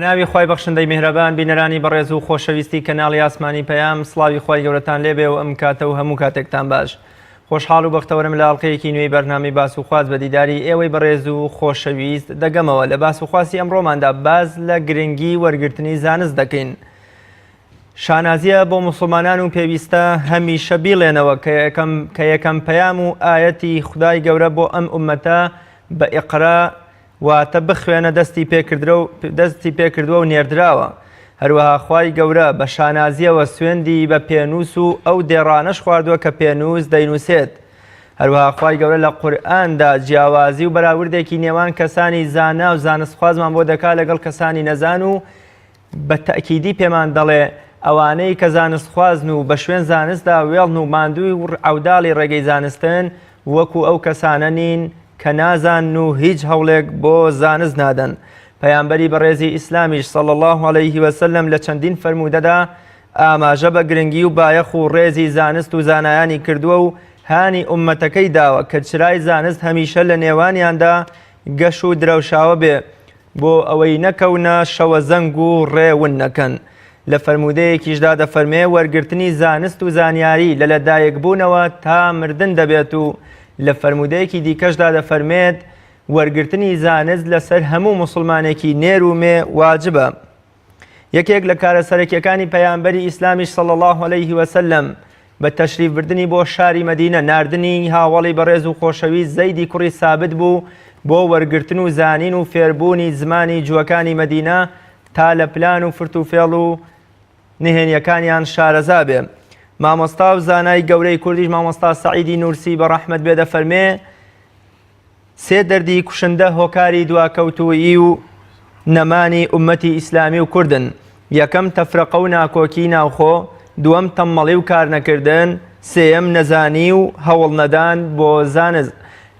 ناوی خوای بەخشندەی میهرەبان بینەرانی بەڕێز و خۆشەویستی کەناڵی ئاسمانی پەیام سڵاوی خوای گەورەتان لێبێ و ئەم کاتە و هەموو کاتێکتان باش خۆشحاڵ و بەختەوەرم لە ئەڵقەیەکی نوێی بەرنامەی باس و خواست بە دیداری ئێوەی بەڕێز و خۆشەویست دەگەمەوە لە باس و خواستی ئەمڕۆماندا باس لە گرنگی وەرگرتنی زانست دەکەین. شانازیە بۆ موسڵمانان و پێویستە هەمیشە بیڵێنەوە کە یەکەم کە یەکەم پەیام و ئایەتی خودای گەورە بۆ ئەم ئوممەتە بە اقرا واتە بخوێنە دەستی پێکردرە و دەستی پێکردووە و نێردراوە. هەروەها خوای گەورە بە شانازیەوە سوێندی بە پێنووس و ئەو دێڕانەش خواردووە کە پێنووس دەینووسێت. هەروەها خوای گەورە لە قورئاندا جیاوازی و بەراوردێکی نێوان کەسانی زانا و زانستخوازمان بۆ دەکا لەگەڵ کەسانی نەزان و بە تەئکیدی پێمان دەڵێ، ئەوانەی کە زانستخوازن و بە شوێن زانستدا وێڵن و ماندووی و عەوداڵی ڕێگەی زانستن، وەکو ئەو کەسانە نین کە نازانن و هیچ هەوڵێک بۆ زانست نادەن. پەیامبەری بەڕێزی ئیسلامیش صلی اللە علیه وسلم لە چەندین فەرموودەدا ئاماژە بە گرنگی و بایەخ و ڕێزی زانست و زانایانی کردووە و هانی ئوممەتەکەی داوە کە چرای زانست هەمیشە لە نێوانیاندا گەش و درەوشاوە بێ بۆ ئەوەی نەکەونە شەوەزەنگ و ڕێ ون نەکەن. لە فەرموودەیەکیشدا دەفەرمێ وەرگرتنی زانست و زانیاری لە لەدایکبوونەوە تا مردن دەبێت و لە فەرموودەیەکی دیکەشدا دەفەرمێت وەرگرتنی زانست لەسەر هەموو موسڵمانێکی نێر و مێ واجبە. یەکێک لە کارە سەرەکیەکانی پەیامبەری ئیسلامیش صلی اللە علیه وسلم بە تەشریف بردنی بۆ شاری مەدینە ناردنی هاوەڵی بەڕێز و خۆشەویست زەیدی کوڕی سابت بوو بۆ وەرگرتن و زانین و فێربوونی زمانی جووەکانی مەدینە تا لە پلان و فرت و فێڵ و نهێنیەکانیان شارەزا بێ. مامۆستا و زانای گەورەی کوردیش مامۆستا سەعیدی نورسی بە ڕەحمەت بێ دەفەرمێ سێ دەردی کوشندە هۆکاری دواکەوتوویی و نەمانی ئوممەتی ئیسلامی و کوردن، یەکەم تەفرەقە و ناکۆکی ناوخۆ، دووەم تەممەڵی و کارنەکردن، سێیەم نەزانی و هەوڵنەدان بۆ زانست.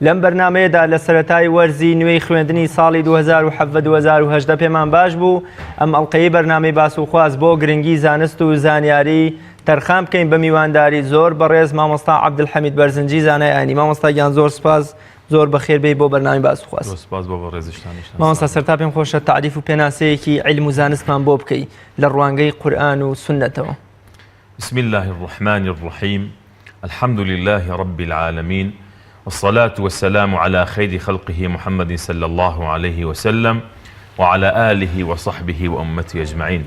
لەم بەرنامەیەدا لە سەرەتای وەرزی نوێی خوێندنی ساڵی 2017 2018 پێمان باش بوو ئەم ئەڵقەی بەرنامەی باس و خواست بۆ گرنگی زانست و زانیاری تەرخان بکەین بە میوانداری زۆر بەڕێز مامۆستا عەبدولحەمید بەرزنجی زانای ئاینی مامۆستا گیان زۆر سپاس زۆر بەخێر بێی بۆ بەرنامەی باس و خواست. زۆر سپاس بۆ بەڕێزیشتانیش. مامۆستا سەرتا پێم خۆشە تەعریف و پێناسەیەکی عیلم و زانستمان بۆ بکەی لە ڕوانگەی قورئان و سوننەتەوە. بسم اللە الرحمن الرحیم الحمد للە رب العالمین والصلاة والسلام علی خیر خلقه محمد صلی اللە علیه وسلم وعلی آله وصحبه وامته اجمعین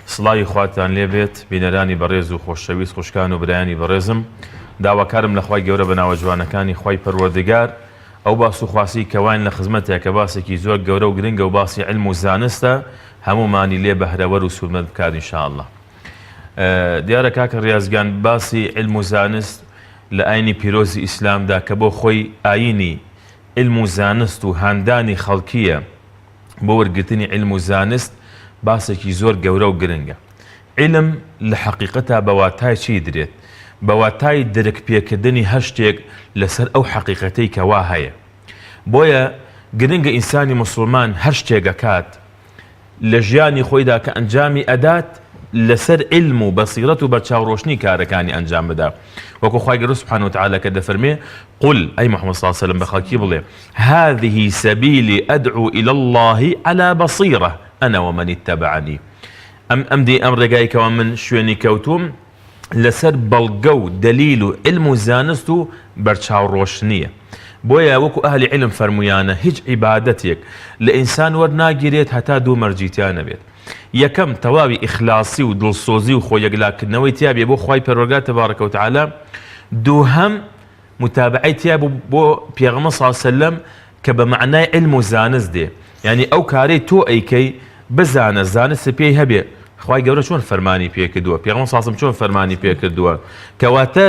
سڵاوی خواتان لێ بێت بینەرانی بەڕێز و خۆشەویست خوشکان و برایانی بەڕێزم داواکارم لە خوای گەورە بە ناوە جوانەکانی خوای پەروەردگار ئەو باس و خواسی کە واین لە خزمەتە کە باسێکی زۆر گەورە و گرنگە و باسی علم و زانستە هەموومانی لێ بەهرەوەر و سوودمەند بکات ان شاء اللە دیارە کاکە ڕیاز گیان باسی علم و زانست لە ئاینی پیرۆزی ئیسلامدا کە بۆ خۆی ئاینی علم و زانست و هاندانی خەڵکیە بۆ وەرگرتنی عیلم و زانست باسێکی زۆر گەورە و گرنگە. عیلم لە حەقیقەتا بە واتای چی درێت؟ بە واتای درک پێکردنی هەر شتێک لەسەر ئەو حەقیقەتەی کە وا هەیە. بۆیە گرنگە ئینسانی موسڵمان هەر شتێک ئەکات لە ژیانی خۆیدا کە ئەنجامی ئەدات لەسەر عیلم و بەسیرەت و بەرچاوڕۆشنی کارەکانی ئەنجام بدا. وەکو خوای گەورە سبحانە وتعالی کە دەفەرمێ، قل، ئەی محمد صلی اللە علیە وسلم بە خەڵکی بڵێ، هذه سبیلی ادعو الی اللە علی بصیرە انا ومن اتبعنی ئەم ئەم دی ئەم ڕێگای کەوا من شوێنی کەوتووم لەسەر بەڵگە و دەلیل و علم و زانست و بەرچاو ڕۆشنیە بۆیە وەکو ئەهلی علم فەرموویانە هیچ عیبادەتێک لە ئینسان وەرناگیرێت هەتا دوو مەرجی تیا نەبێت یەکەم تەواوی ئیخلاسی و دڵسۆزی و خۆ یەکلاکردنەوەی تیا بێ بۆ خوای پەروەردگار تبارک و تعالی دووهەم متابعەی تیا بوو بۆ پێغەمبەر صلی اللە علیە وسلم کە بە مەعنای عیلم و زانست دێ یانی ئەو کارەی تۆ ئەیکەی بزانە زانست پێی هەبێ خوای گەورە چۆن فەرمانی پێ کردووە پێغەمبەر صلی اللە علیە وسلم چۆن فەرمانی پێ کردووە کەواتە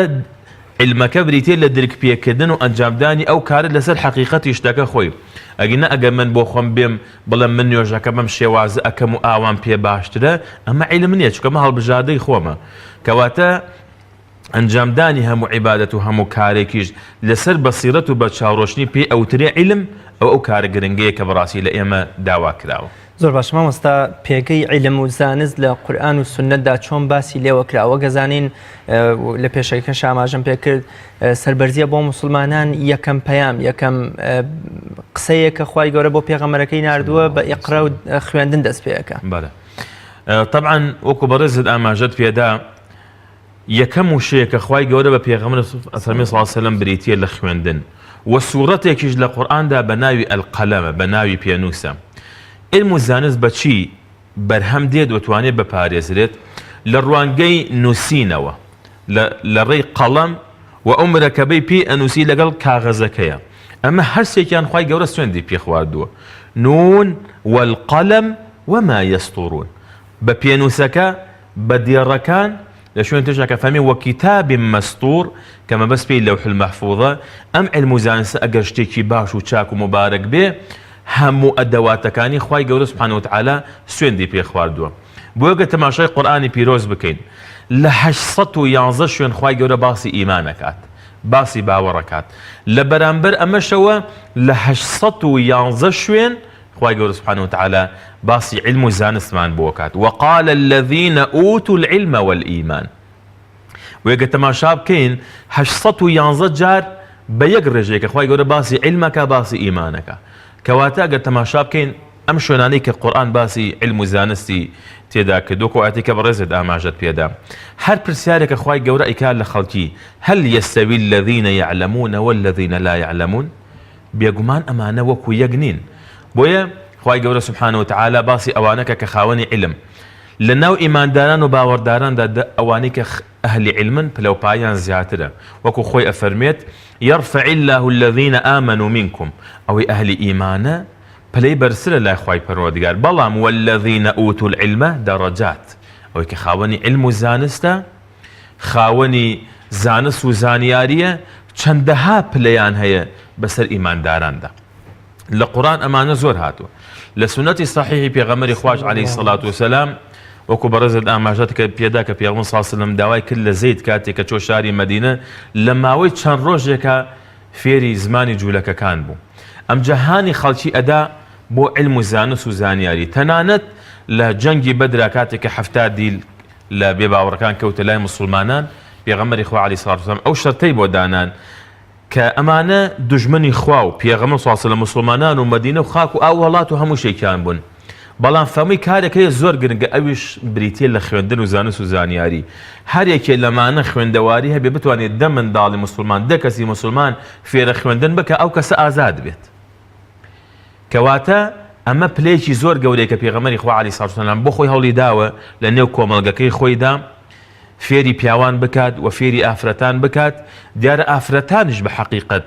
عیلمەکە بریتیە لە درک پێکردن و ئەنجامدانی ئەو کارە لەسەر حەقیقەتی شتەکە خۆی ئەگینا ئەگەر من بۆ خۆم بێم بڵێم من نوێژەکە بەم شێوازە ئەکەم و ئاوام پێ باشترە ئەمە عیلم نییە چونکە ئەمە هەڵبژاردەی خۆمە کەواتە ئەنجامدانی هەموو عیبادەت و هەموو کارێکیش لەسەر بەسیرەت و بەرچاوڕۆشنی پێی ئەوترێ عیلم، ئەوە ئەو کارە گرنگەیە کە بەڕاستی لە ئێمە داوا کراوە. زۆر باشە مامۆستا پێگەی عیلم و زانست لە قورئان و سوننەتدا چۆن باسی لێوە کرا وەک ئەزانین لە پێشەکەش ئاماژەم پێ کرد سەربەرزیە بۆ موسڵمانان یەکەم پەیام یەکەم قسەیە کە خوای گەورە بۆ پێغەمبەرەکەی ناردووە بە ئیقرا و خوێندن دەست پێەکە. بەڵێ تەبعەن وەکو بەڕێزت ئاماژەت پێدا یەکەم وشەیە کە خوای گەورە بە پێغەمبەر ئەفەرمێ صلی اللە علیە وسلم بریتیە لە خوێندن وە سوڕەتێکیش لە قورئاندا بە ناوی القلم بە ناوی پێنووسە علم و زانست بە چی بەرهەم دێت و توانێت بپارێزرێت لە ڕوانگەی نووسینەوە لە لە ڕێی قەڵەم و ئەو مرەکەبەی پێی ئەنووسی لەگەڵ کاغەزەکەیە ئەمە هەرسێکیان خوای گەورە سوێندی پێ خواردووە نون والقلم وما یسطرون بە پێنووسەکە بە دێڕەکان، لە شوێنی تریشدا کە فەرمی، وکتاب مسطور، کە مەبەست پێی لەوح المحفوظە، ئەم عیلم و زانستە ئەگەر شتێکی باش و چاک و موبارەک بێ، هەموو ئەدەواتەکانی خوای گەورە سبحانە وتعالی سوێندی پێ خواردووە. بۆیە گەر تەماشای قورئانی پیرۆز بکەین، لە 811 شوێن خوای گەورە باسی ئیمان ئەکات، باسی باوەڕ ئەکات. لە بەرامبەر ئەمەشەوە لە 811 شوێن خوای گەورە سبحانە وتعالی باسی عیلم و زانستمان بۆ کات وقال الذین اوتوا العلم والایمان وێ گەر تەماشا بکەین 811 جار بە یەک ڕێژەیە کە خوای گەورە باسی عیلمەکە باسی ئیمانەکە کەواتە ئەگەر تەماشا بکەین ئەم شوێنانەی کە قورئان باسی علم و زانستی تێدا کرد وەکو ئاەتی کە بەڕێزت ئاماژەت پێدا هەر پرسیارێکە خوای گەورە ئەیکات لە خەڵکی هل يستوي الذين يعلمون والذين لا يعلمون بێگومان ئەمانە وەکو یەک نین بۆیە خوای گەورە سبحانە وتعالی باسی ئەوانەکە کە خاوەنی عیلم لە ناو ئیمانداران و باوەڕداراندا دە ئەوانەی کە ئەهلی عیلمن پلەوپایەیان زیاترە وەکو خۆی ئەفەرموێت یرفع اللە الذین آمنوا منکم ئەوەی ئەهلی ئیمانە پلەی بەرزترە لای خوای پەروەردگار بەڵام والذین اوتوا العلم درجات ئەوەی کە خاوەنی عیلم و زانستە خاوەنی زانست و زانیاریە چەندەها پلەیان هەیە بەسەر ئیمانداراندا لە قورئان ئەمانە زۆر هاتووە لە سوننەتی سەحیحی پێغەمبەری خواش عەلەیهی سەڵات وسەلام وەکو بەڕێزت ئاماژەت کە پێدا کە پێغەمبەر صلی الله علیه وسلم داوای کرد لە زەید کاتێک کە چۆ شاری مەدینە لە ماوەی چەند ڕۆژێکا فێری زمانی جوولەکەکان بوو ئەمجا هانی خەڵکی ئەدا بۆ علم و زانست و زانیاری تەنانەت لە جەنگی بەدرا کاتێک کە 70 دیل لە بێ باوەڕەکان کەوتە لای موسڵمانان، پێغەمبەری خوا علیە سڵات وسلام ئەو شەرتەی بۆ دانان کە ئەمانە دوژمنی خوا و پێغەمبەر صلی اللە موسڵمانان و مەدینە و خاک و ئاو و وڵات و هەموو شتێکیان بوون بەڵام فەرمووی کارێک هەیە زۆر گرنگە ئەویش بریتیە لە خوێندن و زانست و زانیاری هەر یەکێ لەمانە خوێندەواری هەبێ بتوانێت دە منداڵی موسڵمان دە کەسی موسڵمان فێرە خوێندن بکا ئەو کەسە ئازاد بێت. کەواتە ئەمە پلەیەکی زۆر گەورەیە کە پێغەمبەری خوا عەلەیهی سڵات وسەلام بۆ خۆی هەوڵی داوە لە نێو کۆمەڵگەکەی خۆیدا فێری پیاوان بکات و فێری ئافرەتان بکات دیارە ئافرەتانیش بە حەقیقەت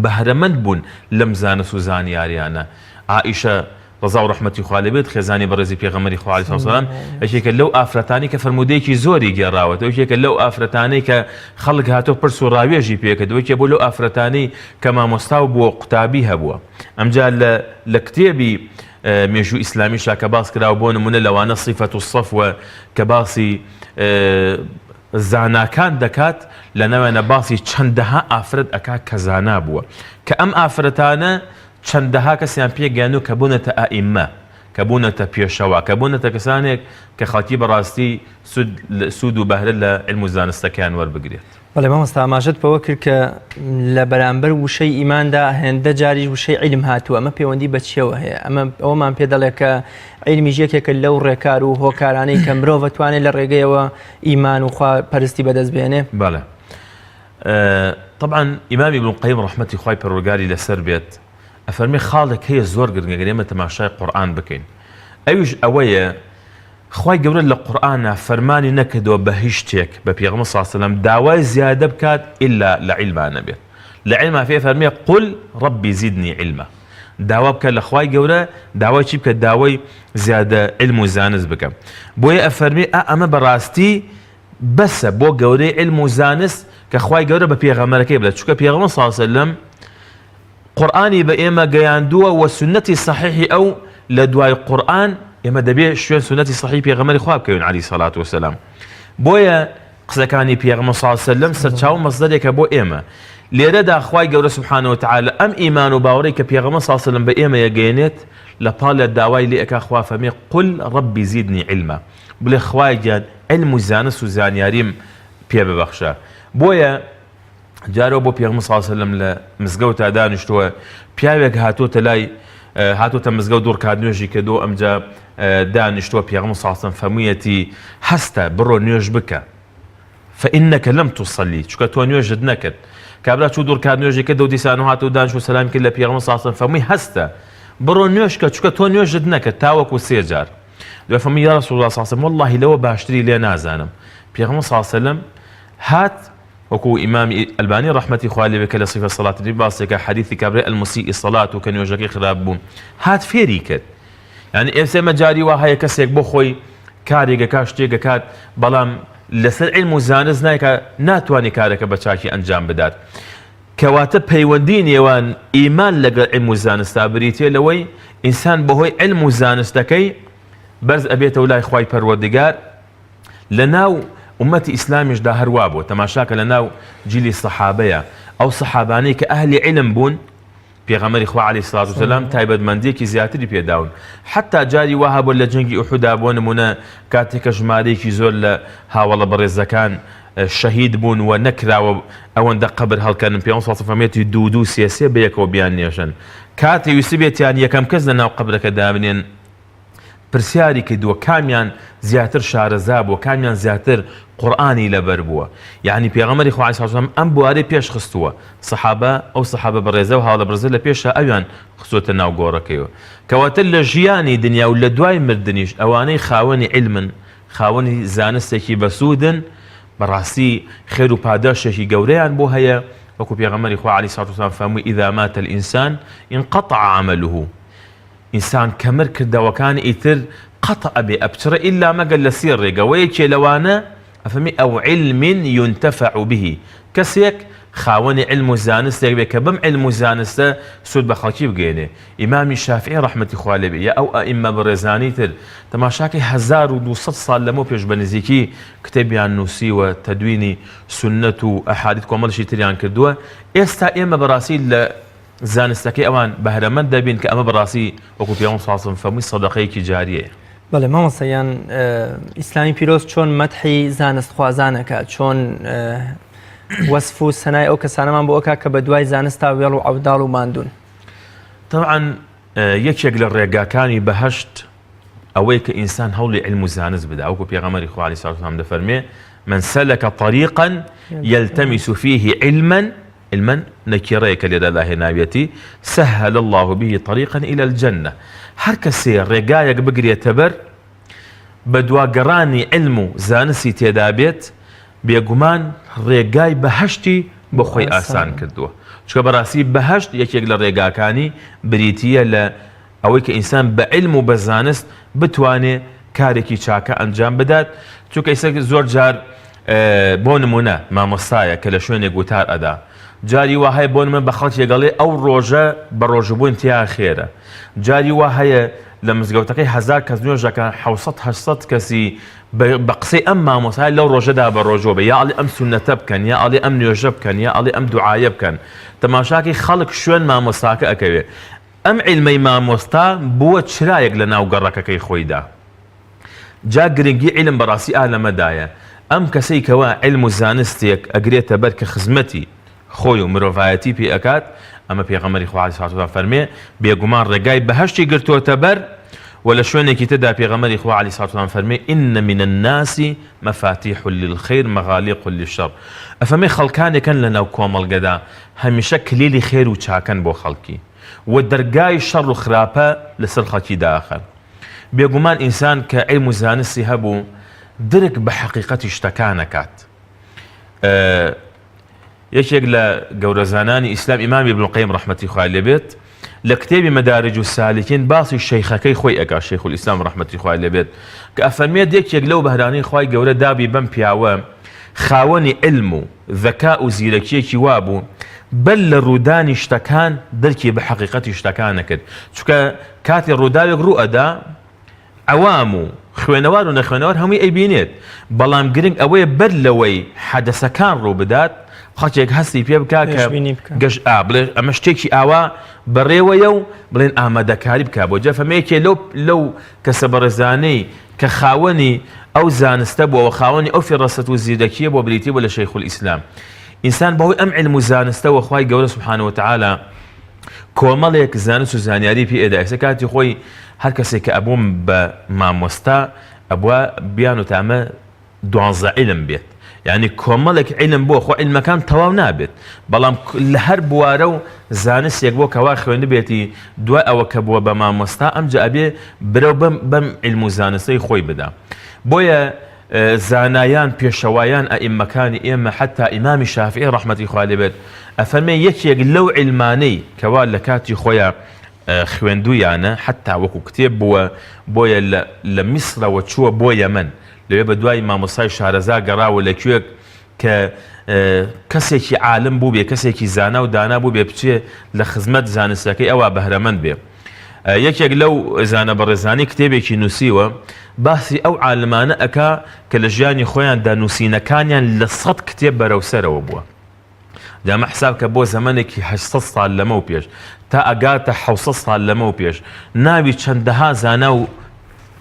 بەهرەمەند بوون لەم زانست و زانیاریانە عائیشە ڕەزا و ڕەحمەتی خوا لێ بێت خێزانی بەڕێزی پێغەمبەری خوا عەلەیهی سڵات وسەلام یەکێکە لەو ئافرەتانی کە فەرموودەیەکی زۆری گێڕاوەتەوە یەکێکە لەو ئافرەتانەی کە خەڵک هاتۆ پرس و ڕاوێژی پێکردووە یەکێ بۆ لەو ئافرەتانەی کە مامۆستا و بووە قوتابی هەبووە ئەمجا لە لە کتێبی مێژوو ئیسلامیشا کە باس کراوە بۆ نمونە لەوانە صفة الصفوە کە باسی زاناکان دەکات لە ناویانە باسی چەندەها ئافرەت ئەکا کە زانا بووە کە ئەم ئافرەتانە چەندەها کەسیان پێگەیاندووە کە بوونەتە ئائیمە کە بوونەتە پێشەوا کە بوونەتە کەسانێک کە خەڵکی بەڕاستی سوود و بەهرە لە علم و زانستەکەیان وەربگرێت. بەڵێ مامۆستا ئاماژەت بەوە کرد کە لە بەرامبەر وشەی ئیماندا هێندە جاریش وشەی عیلم هاتووە ئەمە پەیوەندی بە چیەوە هەیە ئەمە ئەوەمان پێ دەڵێ کە عیلمیش یەکێکە لەو ڕێکار و هۆکارانەی کە مرۆڤ توانێت لە ڕێگەیەوە ئیمان و خوا پەرستی بەدەست بێنێ بەڵێ طبعا ئیمام ابن القیم ڕەحمەتی خوای پەروەردگاری لەسەر بێت ئەفەرمێ خاڵێک هەیە زۆر گرنگە گەر ئێمە تەماشای قورئان بکەین ئەویش ئەوەیە خوای گەورە لە قورئانا فەرمانی نەکردووە بە هیچ شتێک بە پێغەمبەر صلی اللە علیە وسلم داوای زیادە بکات ئیلا لە عیلما نەبێت لە عیلما فێ فەرمێ قل ربی زدنی علما داوا بکە لە خوای گەورە داوای چی بکە داوای زیادە علم و زانست بکە بۆیە ئەفەرمێ ئا ئەمە بەڕاستی بەسە بۆ گەورەی علم و زانست کە خوای گەورە بە پێغەمبەرەکەی بڵێت چونکە پێغەمبەر صلی اللە علیه وسلم قورئانی بە ئێمە گەیاندووە وە سوننەتی سەحیحی ئەو لە دوای قورئان ئێمە دەبێ شوێن سوننەتی سەحیحی پێغەمبەری خوا بکەوین عەلەیهی سەلات وسەلام بۆیە قسەکانی پێغەمبەر صلی اللە علیه وسلم سەرچاوە مەسدەرێکە بۆ ئێمە لێرەدا خوای گەورە سبحانه وتعالی ئەم ئیمان و باوەڕی کە پێغەمبەر صلی اللە علیه وسلم بە ئێمە یەگەیەنێت لە پاڵیا داوای لێ ئەکا خوا فەرمێ قل رب زدنی علما بڵێ خوایە گیان علم و زانست و زانیاریم پێ ببەخشە بۆیە جارەوە بۆ پێغمبەر صلی الله علیه و سلم لە مزگەوتا دانیشتووە پیاوێک هاتۆتە لای هاتۆتە مزگەوت دوو ڕکات نوێژی کردو ئەمجا دانیشتووە پێغمبەر صلی الله علیه و سلم فەرموویەتی هەستە بڕۆ نوێژ بکە فإنک لم تصلی چونکە تۆ نوێژت نەکرد کابرا چوو دوو ڕکات نوێژی کرد و دیسان هات و دانیشت و سەلامی کرد لە پێغەمبەر صلی الله علیه و سلم فەرمووی هەستە بڕۆ نوێژ کە چونکە تۆ نوێژت نەکرد تاوەکو سێ جار دوای فەرمووی یا رسول الله صلی الله علیه و سلم واللهی لەوە باشتری لێ نازانم پێغەمبەر صلی الله علیه و سلم هات وەکو ئیمامی ئەلبانی ڕەحمەتی خوا لێ بێ کە لە صفە صلاة النبی باسێکە حەدیثی کابرای المسیء صلاة و کە نوێژەکەی خراپ بوو هات فێری کرد یانی ئێستا ئێمە جاری وا هەیە کەسێک بۆ خۆی کارێک ئەکات شتێک ئەکات بەڵام لەسەر علم و زانست نایکا ناتوانێت کارەکە بە چاکی ئەنجام بدات کەواتە پەیوەندی نێوان ئیمان لەگەڵ علم و زانستا بریتە لەوەی ئینسان بەهۆی علم و زانستەکەی بەرز ئەبێتەوە لای خوای پەروەردگار لە ناو ئومەتی ئیسلامیشدا هەروا بووە تەماشاکە لە ناو جیلی سەحابەیە ئەو سەحابانەی کە ئەهلی علم بوون پێغەمبەری خوا علیە الصلوة والسلام تایبەتمەندیەکی زیاتری پێداون حەتا جاری وا هەبووە لە جەنگی ئوحودا بۆ نمونە کاتێک کە ژمارەیەکی زۆر لە هاوەڵە بەڕێزەکان شەهید بوون و نەکراوە ئەوەندە قەبر هەڵکەنن پێغەمبەر صلی الله فەرموویەتی دوو دوو سێ سێ بەیەکەوە بیاننێژن کاتێ ویستبێتیان یەکەم کەس لەناو قەبرەکە دابنێن پرسیاری کردووە کامیان زیاتر شارەزا بووە کامیان زیاتر قورئانی لەبەر بووە یعنی پێغەمبەری خوا علیه السلام ئەم بوارەی پێش خستووە سەحابە ئەو سەحابە بەڕێزە و هاوڵە بەڕێزە لە پێشا ئەویان خستۆتە ناو گۆڕەکەیەوە کەواتە لە ژیانی دنیا و لە دوای مردنیش ئەوانەی خاوەنی عیلمن خاوەنی زانستێکی بەسوودن بەڕاستی خێر و پاداشێکی گەورەیان بۆ هەیە وەکو پێغەمبەری خوا علیه الصلاة والسلام فەرمووی اذا مات الانسان انقطع عمله ئینسان کە مرد کردەوەکانی ئیتر قەتع ئەبێ ئەپچڕێ ئیلا مەگەر لە سێ ڕێگە وە یەکێ لەوانە ئەفەرمی او علم ينتفع به کەسێک خاوەنی علم و زانستێک بێ کە بەم علم و زانستە سوود بە خەڵکی بگەیەنێ ئیمامی شافعی ڕەحمەتی خوا لێ بێ یا ئەو ئەئیمە بەڕێزانی تر تەماشاکەی 1200 ساڵ لەمەو پێش بە نزیکی کتێبیان نووسیوە تەدوینی سوننەت و ئەحادیث کۆمەڵشی تریان کردووە ئێستا ئێمە بەڕاستی لە زانستەکەی ئەوان بەهرەمەند دەبین کە ئەمە بەڕاستی وەکو پێغەمبەر صلی اللە علیە و سلم فەرمووی سەدەقەیەکی جاریەیە. بەڵێ مامۆستا یان ئیسلامی پیرۆز چۆن مەدحی زانستخوازان ئەکات چۆن وەسف و سەنای ئەو کەسانەمان بۆ ئەکات کە بە دوای زانستا وێڵ و عەوداڵ و ماندوون. تەبعەن یەکێک لە ڕێگاکانی بەهەشت ئەوەیە کە ئینسان هەوڵی علم و زانست بدا وەکو پێغەمبەری خوا علیه الصلاة والسلام دەفەرمێ من سلك طريقا يلتمس فيه علما علما نەکیڕەیە کە لێرەدا هێناویەتی، سهل اللە به طریقا الی الجنە، هەر کەسێ ڕێگایەک بگرێتە بەر بەدوا گەڕانی علم و زانستی تێدا بێت بێگومان ڕێگای بەهەشتی بۆ خۆی ئاسان کردووە، چونکە بەڕاستی بەهەشت یەکێک لە ڕێگاکانی بریتییە لە ئەوەی کە ئینسان بە عیلم و بە زانست بتوانێ کارێکی چاکە ئەنجام بدات چونکە ئیستا زۆر جار بۆ نمونە مامۆستایە کە لە شوێنێک وتار ئەدا جاری وا هەیە بۆ نمونە بە خەڵکێک ئەڵێ ئەو ڕۆژە بە ڕۆژوبوون تیا خێرە جاری وا هەیە لە مزگەوتەکەی هەزار کەس نوێژەکە 600 800 کەسی بە قسەی ئەم مامۆستای لەو ڕۆژەدا بە ڕۆژوە بێ یا ئەڵێ ئەم سونەتە بکەن یا ئەڵێ ئەم نوێژە بکەن یا ئەڵێ ئەم دوعایە بکەن تەماشاکەی خەڵک شوێن مامۆستاکە ئەکەوێ ئەم عیلمەی مامۆستا بووە چرایەک لە ناو گەڕەکەکەی خۆیدا. جا گرنگی عیلم بەڕاستی ئا لەمەدایە. ئەم کەسەی کەوا عیلم و زانستێک ئەگرێتە بەر کە خزمەتی خۆی و مرۆڤایەتی پێ ئەکات، ئەمە پێغەمبەری خوا علیە الصلوة والسلام فەرمێ، بێگومان ڕێگای بەهەشتی گرتۆتە بەر، وە لە شوێنێکی تردا پێغەمبەری خوا علیە الصلوة والسلام فەرمێ، ان من الناس مفاتیح للخیر مغالیق للشر، ئەفەرمێ خەڵکانێک هەن لەناو کۆمەڵگەدا هەمیشە کلیلی خێر و چاکەن بۆ خەڵکی و دەرگای شەڕ و خراپە لەسەر خەڵکی داخەن. بێگومان ئینسان کە عیلم و زانستی هەبوو درک بە حەقیقەتی شتەکان ئەکات. یەکێک لە گەورەزانانی ئیسلام ئیمام ابن القیم ڕەحمەتی خوای لێ بێت لە کتێبی مەدارج السالکین باسی شەیخەکەی خۆی ئەکا شەیخ الئیسلام ڕەحمەتی خوای لێ بێت کە ئەفەرمێت یەکێک لەو بەهرانەی خوای گەورە دابی بەم پیاوە خاوەنی علم و زەکا و زیرەکیەکی وابوو بەر لە ڕوودانی شتەکان دەرکی بە حەقیقەتی شتەکان ئەکرد چونکە کاتێ ڕووداوێک ڕوو ئەدا عەوام و خوێنەوار و نەخوێنەوار هەمووی ئەیبینێت، بەڵام گرنگ ئەوەیە بەر لەوەی حەدەسەکان ڕووبدات. خەڵکێک هەستی پێ بکا کە گەش ئا بڵێ ئەمە شتێکی ئاوا بەڕێوەیە و بڵێن ئامادەکاری بکا بۆ جا فەمەیەکێ لەو لەو کەسە بەڕێزانەی کە خاوەنی ئەو زانستە بووە و خاوەنی ئەو فیڕەسەت و زیرەکیە بۆ بریتی بوو لە شەیخ الئیسلام ئینسان بەهۆی ئەم علم و زانستەوە خوای گەورە سبحانه وتعالی کۆمەڵێک زانست و زانیاری پێ ئەدا ئێستا کاتی خۆی هەر کەسێک کە ئەبووم بە مامۆستا ئەبووە بیان و تامە دوانزە عیلم بێت یانی کۆمەڵێک عیلم بۆ خۆ عیلمەکان تەواو نابێت بەڵام لە هەر بوارە و زانستێک بۆ کەوا خوێندبێتی دوای ئەوە کە بووە بە مامۆستا ئەمجا ئەبێ برەو بەم بەم عیلم و زانستەی خۆی بدا بۆیە زانایان پێشەوایان ئەئیمەکانی ئێمە حتا ئیمامی شافعی ڕەحمەتی خوا لێ بێت ئەفەرمێ یەکێک لەو عیلمانەی کەوا لە کاتی خۆیا خوێندوویانە حتا وەکو کتێب بووە بۆیە لە میسرەوە چووە بۆ یەمەن لەوێ بە دوای مامۆستای شارەزا گەڕاوە لە کوێ کە کەسێکی عالم بووبێ کەسێکی زانا و دانا بووبێ بچێ لە خزمەت زانستەکەی ئەوا بەهرەمەند بێ. یەکێک لەو زانا بەڕێزانەی کتێبێکی نووسیوە باسی ئەو عالمانە ئەکا کە لە ژیانی خۆیاندا نووسینەکانیان لە سەد کتێب بەرەو سەرەوە بووە. جا ئەمە حساب کە بۆ زەمەنێکی 800 ساڵ لەمەو پێش تا ئەگاتە 700 ساڵ لەمەو پێش ناوی چەندەها زانا و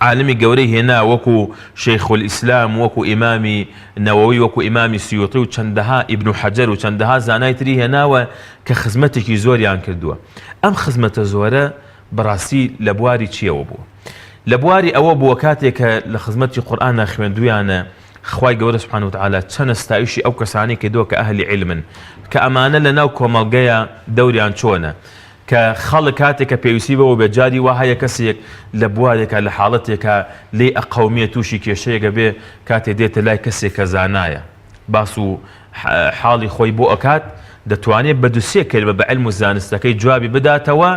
عالمی گەورەی هێنا وەکو شیخ الئیسلام وەکو ئیمامی نەوەوی وەکو ئیمامی سیوطی و چەندەها ئیبن حەجەر و چەندەها زانای تری هێناوە کە خزمەتێکی زۆریان کردووە ئەم خزمەتە زۆرە بەڕاستی لە بواری چیەوە بووە لە بواری ئەوە بووە کاتێک کە لە خزمەتی قورئانا خوێندویانە خوای گەورە سبحانە وتعالی چەنە ستایشی ئەو کەسانەی کردووە کە ئەهلی عیلمن کە ئەمانە لە ناو کۆمەڵگەیە دەوریان چۆنە کە خەڵک کاتێک کە پێویستی بەوە بێت جاری وا هەیە کەسێک لە بوارێکا لە حاڵەتێکا لێی ئەقەومێ تووشی کێشەیەک ئەبێ کاتێ دێتە لای کەسێک کە زانایە باس و حاڵی خۆی بۆ ئەکات دەتوانێت بە دوسێ کەلمە بە علم و زانستەکەی جوابی بداتەوە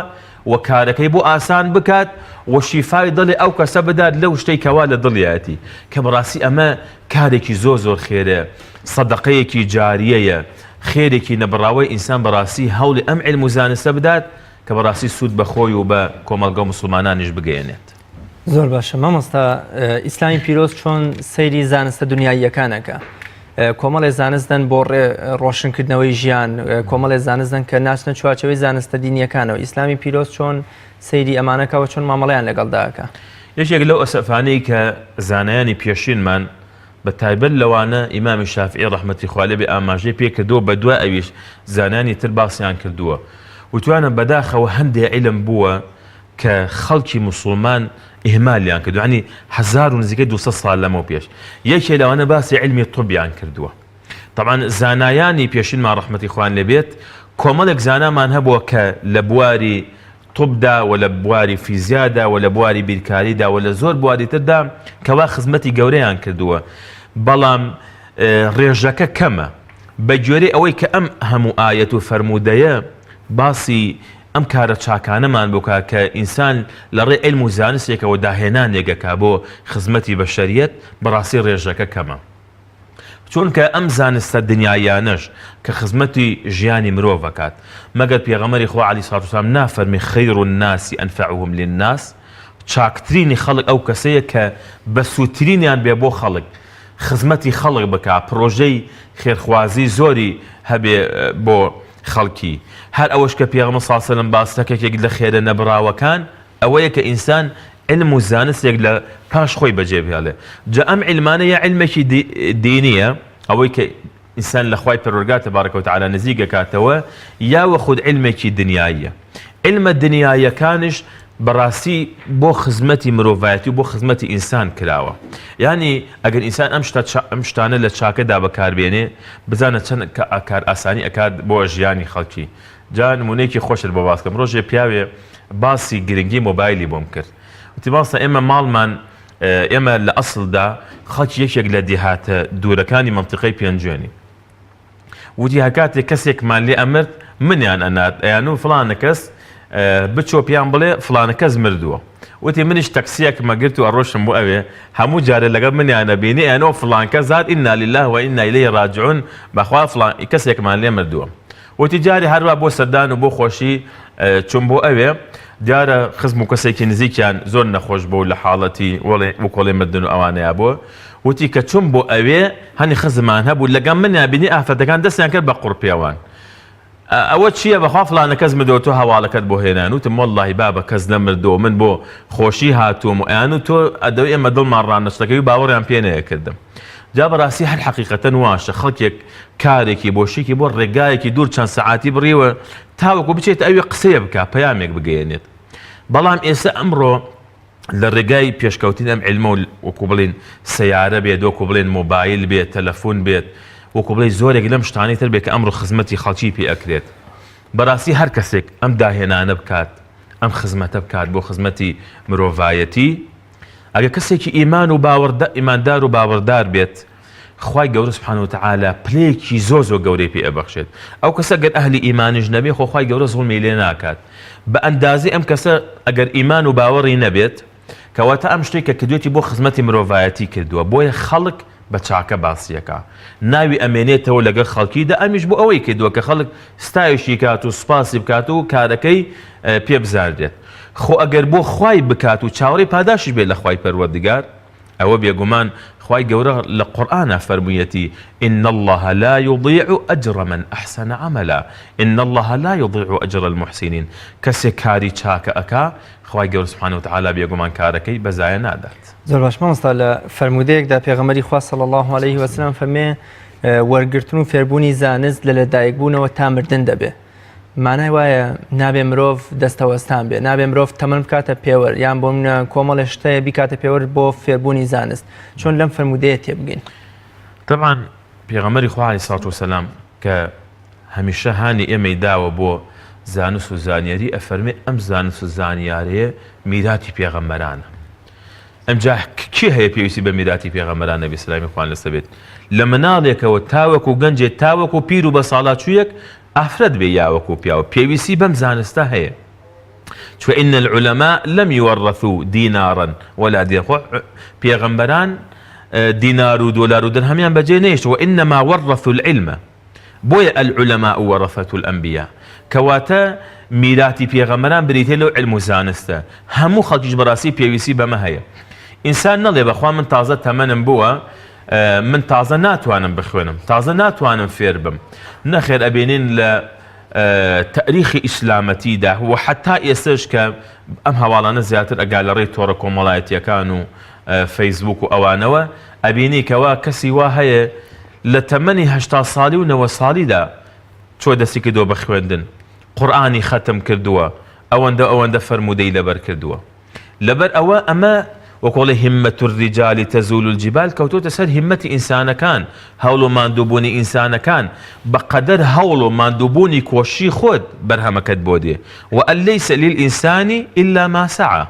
و کارەکەی بۆ ئاسان بکات و شیفای دڵی ئەو کەسە بدات لەو شتەی کەوا لە دڵیایەتی کە بەڕاستی ئەمە کارێکی زۆر زۆر خێرە سەدەقەیەکی جاریەیە خێرێکی نەبڕاوەی ئینسان بەڕاستی هەوڵی ئەم علم و زانستە بدات کە بەڕاستی سوود بە خۆی و بە کۆمەڵگە و موسڵمانانیش بگەیەنێت. زۆر باشە مامۆستا ئیسلامی پیرۆز چۆن سەیری زانستە دنیاییەکان ئەکا؟ کۆمەڵێ زانست دەن بۆ ڕۆشنکردنەوەی ژیان کۆمەڵێ زانست دەن کە ناچنە چوارچێوەی زانستە دینیەکانەوە ئیسلامی پیرۆز چۆن سەیری ئەمانەکەەوە چۆن مامەڵیان لەگەڵدا ئەکا؟ یەکێک لەو ئەسەفانەی کە زانایانی پێشینمان بە تایبەت لەوانە ئیمامی شافعی ڕەحمەتی خوا لێ بێ ئاماژەی پێ کردووە بە دوای ئەویش زانایانی تر باسیان کردووە وتویانە بەداخەوە هەندێ عیلم بووە کە خەڵکی موسڵمان ئیهمالیان کردووە یانی هەزار و نزیکەی 200 ساڵ لەمەو پێش یەکێ لەوانە باسی عیلمی طبیان کردووە طبعا زانایانی پێشینمان ڕەحمەتی خوان لێ بێت کۆمەڵێک زانامان هەبووە کە لە بواری طبدا و لە بواری فیزیادا و لە بواری بیرکاریدا و لە زۆر بواری تردا کەوا خزمەتی گەورەیان کردووە بەڵام ڕێژەکە کەمە بە گوێرەی ئەوەی کە ئەم هەموو ئایەت و فەرموودەیە باسی ئەم کارە چاکانەمان بکا کە ئینسان لە ڕێی عیلم و زانستێکەوە داهێنانێک ئەکا بۆ خزمەتی بەشەریەت بەڕاستی ڕێژەکە کەمە چونکە ئەم زانستە دنیاییانەش کە خزمەتی ژیانی مرۆڤ ئەکات مەگەر پێغەمبەری خوا علیە سڵات وسلام نافەرمێ خیر الناس انفعهم للناس چاکترینی خەڵک ئەو کەسەیە کە بەسوودترینیان بێ بۆ خەڵک خزمەتی خەڵک بکا پرۆژەی خێرخوازی زۆری هەبێ بۆ خەڵکی. هەر ئەوەش کە پێغەمبەر صلی اللە علیە وسلم باس دەکات یەکێک لە خێرە نەبڕاوەکان ئەوەیە کە ئینسان عیلم و زانستێک لە پاش خۆی بەجێ بهێڵێ. جا ئەم عیلمانە یا عیلمێکی دینیە ئەوەی کە ئینسان لە خوای پەروەردگار تبارک و تعالی نزیک ئەکاتەوە یا وەخود عیلمێکی دنیاییە. عیلمە دنیاییەکانش بەڕاستی بۆ خزمەتی مرۆڤایەتی و بۆ خزمەتی ئینسان کراوە یانی ئەگەر ئینسان ئەم شتە ئەم شتانە لە چاکەدا بەکاربێنێ بزانە چەند کار ئاسانی ئەکات بۆ ژیانی خەڵکی جا نمونەیەکی خۆشت بۆ باس کەم ڕۆژێ پیاوێ باسی گرنگی مۆبایلی بۆم کرد وتی مامۆستا ئێمە ماڵمان ئێمە لە ئەسڵدا خەڵکی یەکێک لە دێهاتە دوورەکانی مەنتیقەی پێنجوێنین وتی هەرکاتێک کەسێکمان لێ ئەمرد منیان ئەنارد ئەیانوو فڵانە کەس بچۆ پێیان بڵێ فڵانە کەس مردووە وتی منیش تەکسیەکم ئەگرت و ئەڕۆشتم بۆ ئەوێ هەموو جارێ لەگەڵ منیان ئەبینی ئەیانەوە فڵان کەس هات انا لله و انا الیه راجعون بەخوا فڵان کەسێکمان لێ مردووە وتی جارێ هەروا بۆ سەردان و بۆ خۆشی چوم بۆ ئەوێ. دیارە خزم و کەسێکی نزیکیان زۆر نەخۆش بوو لە حاڵەتی وەکۆڵێ مردن و ئەوانەیا بوو وتی کە چوم بۆ ئەوێ هەنی خزمان هەبوو لەگەڵ منیا بینی ئافرەتەکان دەستیان کرد بە قوڕپێوان ئەوە چییە بەخوا فڵانە کەس مردووە تۆ هەواڵەکەت بۆ هێنان وتم وەڵڵاهی بابە کەس نەمردووە من بۆ خۆشی هاتووم و ئەیان و تۆ ئەدەوی ئێمە دڵمان ڕانەچڵەکەوی و باوەڕیان پێ نەیەکردم جا بەڕاستی هەر حەقیقەتەن واشە خەڵکێک کارێکی بۆ شتێکی بۆ ڕێگایەکی دوور چەند سەعاتی بڕیوە تاوەکو بچێتە ئەوێ قسەیە بکا پەیامێک بگەیەنێت بەڵام ئێستا ئەمڕۆ لە ڕێگای پێشکەوتنی ئەم عیلمە و وەکو بڵێین سەیارە بێت، وەکو بڵێن مۆبایل بێت، تەلەفون بێت، وەکو بڵێی زۆرێک لەم شتانەی تر بێت کە ئەمڕۆ خزمەتی خەڵکی پێ ئەکرێت. بەڕاستی هەر کەسێک ئەم داهێنانە بکات، ئەم خزمەتە بکات بۆ خزمەتی مرۆڤایەتی، ئەگەر کەسێکی ئیمان و باوەڕدا ئیماندار و باوەڕدار بێت، خوای گەورە سبحانە وتعالی پلەیەکی زۆر زۆر گەورەی پێ ئەبەخشێت ئەو کەسە گەر ئەهلی ئیمانیش نەبێ خۆ خوای گەورە زوڵمی لێ ناکات بە ئەندازەی ئەم کەسە ئەگەر ئیمان و باوەڕی نەبێت کەواتە ئەم شتێک کە کردوێتی بۆ خزمەتی مرۆڤایەتی کردووە بۆیە خەڵک بە چاکە باسیەکە ناوی ئەمێنێتەوە لەگەڵ خەڵکیدا ئەمیش بۆ ئەوەی کردووە کە خەڵک ستایشی کات و سوپاسی بکات و کارەکەی پێ بزانرێت خۆ ئەگەر بۆ خوای بکات و چاوەڕێی پاداشتیش بێت لە خوای پەروەردگار ئەوە بێگومان خوای گەورە لە قورئانا فەرموویەتی، ان اللە لا یضیع اجر من احسن عملا، ان اللە لا یضیع اجر المحسنین، کەسێک کاری چاکە ئەکا خوای گەورە سبحانە وتعالی بێگومان کارەکەی بە زایە نادات. زۆر باش مامۆستا لە فەرموودەیەکدا پێغەمبەری خوا صلی اللە علیه وسلم فەرمێ وەرگرتن و فێربوونی زانست لە لەدایکبوونەوە تا مردن دەبێ. مانای وایە نابێ مرۆڤ دەستەوەستان بێ نابێ مرۆڤ تەمەن بکاتە پێوەر یان بۆ منە کۆمەڵێ شتەیە بیکاتە پێوەر بۆ فێربوونی زانست چۆن لەم فەرموودەیە تێبگەین؟ تەبعەن پێغەمبەری خوا عەلەیهی سڵات وسەلام کە هەمیشە هانی ئێمەی داوە بۆ زانست و زانیاری ئەفەرمێ ئەم زانست و زانیارەیە میراتی پێغەمبەرانە ئەمجا کێ هەیە پێویستی بە میراتی پێغەمبەران نەبێ سەلامی خوان لەسەر بێت لە مناڵێکەوە تاوەکو گەنجێ تاوەکو پیر و بەساڵاچوویەک ئافرەت بێ یا وەکو پیاو پێویستی بەم زانستە هەیە چونکە ان العلماء لم یورثوا دینارا ولا درهم خۆ پێغەمبەران دینار و دۆلار و درهەمیان بەجێ نەهێشت وانما ورثوا العلم بۆیە العلماء ورثة الانبیاء کەواتە میراتی پێغەمبەران بریتیە لەو علم و زانستە هەموو خەڵکیش بەڕاستی پێویستی بەمە هەیە ئینسان نەڵێ بەخوا من تازە تەمەنم بووە من تازە ناتوانم بخوێنم تازە ناتوانم فێر بم نەخێر ئەبینین لە تەریخی ئیسلامەتیدا و حتا ئێستش کە ئەم هەواڵانە زیاتر ئەگا لە ڕێی تۆڕە کۆمەڵایەتیەکان و فەیسبوک و ئەوانەوە ئەبینی کەوا کەسی وا هەیە لە تەمەنی 80 ساڵی و 90 ساڵیدا چۆ دەستی کردووە بە خوێندن قورئانی خەتم کردووە ئەوەندە ئەوەندە فەرموودەی لەبەر کردووە لەبەر ئەوە ئەمە وەکۆڵێ همة الرجال تزول الجبال کەوتۆتە سەر هیمەتی ئینسانەکان، هەوڵ و ماندووبوونی ئینسانەکان، بە قەدەر هەوڵ و ماندووبوونی کۆششی خۆت بەرهەمەکەت بۆ دێ، وان لیس للانسان الا ما سعی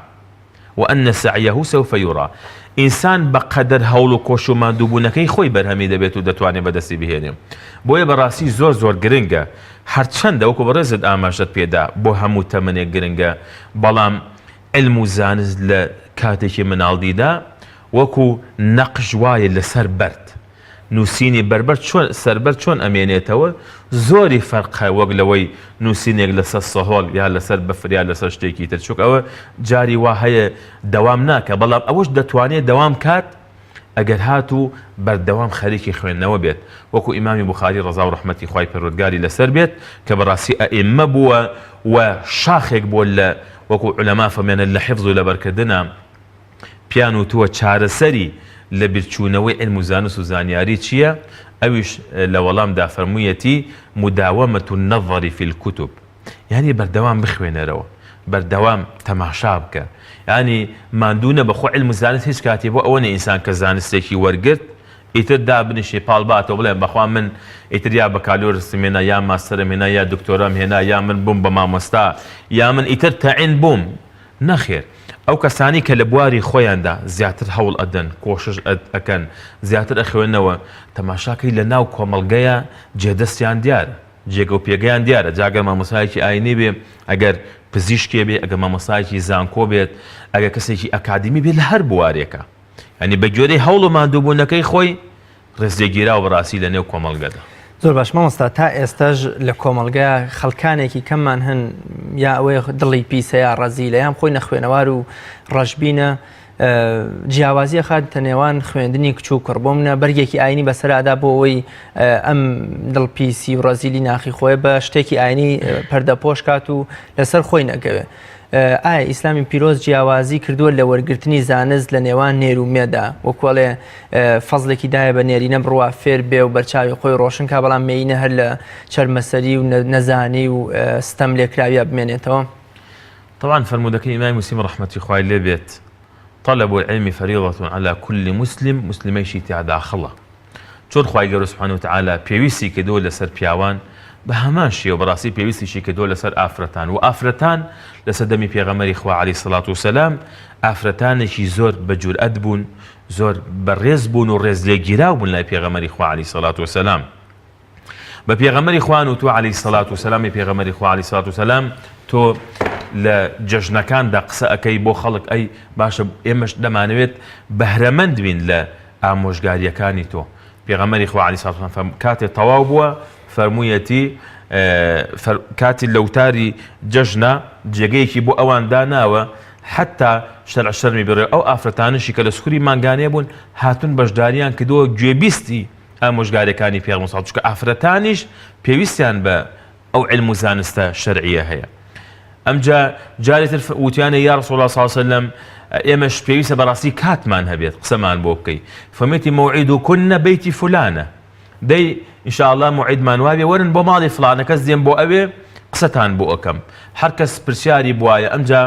وان سعیه سوف یری، ئینسان بە قەدەر هەوڵ و کۆش و ماندووبوونەکەی خۆی بەرهەمی دەبێت و دەتوانێت بەدەستی بهێنێ. بۆیە بەڕاستی زۆر زۆر گرنگە هەرچەندە وەکو بەڕێزت ئاماژەت پێدا بۆ هەموو تەمەنێک گرنگە بەڵام علم و زانست لە کاتێکی مناڵدیدا وەکو نەقش وایە لەسەر بەرد نووسینی بەربەر چۆن سەربەر چۆن ئەمێنێتەوە زۆری فەرقە وەک لەوەی نووسینێک لەسەر سەهۆڵ یا لەسەر بەفر یا لەسەر شتێکی تر چونکە ئەوە جاری وا هەیە دەوام ناکە بەڵام ئەوەش دەتوانێت دەوام کات ئەگەر هاتوو بەردەوام خەریکی خوێندنەوە بێت وەکو ئیمامی بوخاری ڕەزا و ڕەحمەتی خوای پەروەردگاری لەسەر بێت کە بەڕاستی ئەئیممە بووە و شاخێک بووە لە وەکو عولەما فەرمیانە لە حفظ و لەبەرکردنا پیان وتووە چارەسەری لەبیرچوونەوەی عیلم و زانست و زانیاری چییە ئەویش لە وەڵامدا فەرموویەتی مداومة النظر فی الکتب یانی بەردەوام بخوێنەرەوە بەردەوام تەماشا بکە یانی ماندوو نەبە خۆ علم و زانست هیچ کاتێ بۆ ئەوە نیە ئینسان کە زانستێکی وەرگرت ئیتر دابنیشێ پاڵ باتەوە بڵێ بەخوا من ئیتر یا بەکالۆرسم هێنا یا ماستەرم هێنا یا دکتۆرام هێنا یا من بووم بە مامۆستا یا من ئیتر تەعین بووم نەخێر ئەو کەسانی کە لە بواری خۆیاندا زیاتر هەوڵ ئەدەن کۆشش ئەکەن زیاتر ئەخوێنەوە تەماشاکەی لە ناو کۆمەڵگەیە جێدەستیان دیارە جێگە و پێگەیان دیارە جا گەر مامۆستایەکی ئاینی بێ ئەگەر پزیشکێ بێ ئەگەر مامۆستایەکی زانکۆ بێت ئەگەر کەسێکی ئەکادیمی بێت لە هەر بوارێکە یعنی بە گوێرەی هەوڵ و ماندووبوونەکەی خۆی ڕێزلێگیراو بەڕاستی لە نێو کۆمەڵگەدا. زۆر باش مامۆستا تا ئێستاش لە کۆمەڵگا خەڵکانێکی کەممان هەن یا ئەوەی دڵی پیسە یا ڕەزیلە یان خۆی نەخوێنەوار و ڕەشبینە جیاوازی ئەخاتە نێوان خوێندنی کچ و کوڕ بۆ منە بەرگێکی ئاینی بەسەرادا بۆ ئەوەی ئەم دڵپیسی و ڕەزیلی ناخی خۆی بە شتێکی ئاینی پەردەپۆش کات و لەسەر خۆی نەکەوێ. ئایا ئیسلامی پیرۆز جیاوازی کردووە لە وەرگرتنی زانست لە نێوان نێر و مێدا وەکوڵێ فەزلێکی دایە بە نێرینە بڕوا فێر بێ و بەرچاوی خۆی ڕۆشن کا بەڵام مێینە هەر لە چەرمەسەری و نەزانی و ستەم لێکراویا بمێنێتەوە؟ طبعا فەرموودەکەی ئیمامی موسلیم ڕەحمەتی خوای لێ بێت طلب العلم فریضە علی کل مسلم مسلمەیشی تیا داخڵە چۆن خوای گەورە سبحانە وتعالی پێویستی کردووە لەسەر پیاوان بە هەمان شێوە بەڕاستی پێویستیشی کردووە لەسەر ئافرەتان و ئافرەتان لەسەر دەمی پێغەمبەری خوا عەلەیهی سڵات وسەلام ئافرەتانێکی زۆر بە جورئەت بوون زۆر بەڕێز بوون و ڕێز لێگیراو بوون لای پێغەمبەری خوا عەلەیهی سڵات وسەلام بە پێغەمبەری خوان وتووە عەلەیهی سەلات وسەلام ی پێغەمبەری خوا عەلەیهی سەلات وسەلام تۆ لە جەژنەکاندا قسە ئەکەی بۆ خەڵک ئەی باشە ئێمەش دەمانەوێت بەهرەمەند بین لە ئامۆژگاریەکانی تۆ پێغەمبەری خوا عەلەیهی سەلات وسەلام کاتێ تەواو بووە فەرموویەتی کاتی لەوتاری جەژنە جێگەیەکی بۆ ئەوان داناوە حتا شەرع شەرمی بڕێ ئەو ئافرەتانشی کە لە سکوری مانگانەیە بوون هاتون بەشداریان کردووە گوێبیستی ئامۆژگاریەکانی پێغەمبەر صلی چونکە ئافرەتانیش پێویستیان بە ئەو علم و زانستە شەرعیە هەیە ئەمجا جارێ تر وتیانە یا رسول الله صلی الله علیه وسلم ئێمەش پێویستە بەڕاستی کاتمان هەبێت قسەمان بۆ بکەی فەرموویەتی موعدکن بەیتی فلانە دەی ان شاء الله موعدمان وابێ وەرن بۆ ماڵی فلانە کەس دێم بۆ ئەوێ قسەتان بۆ ئەکەم هەر کەس پرسیاری بوایە ئەمجا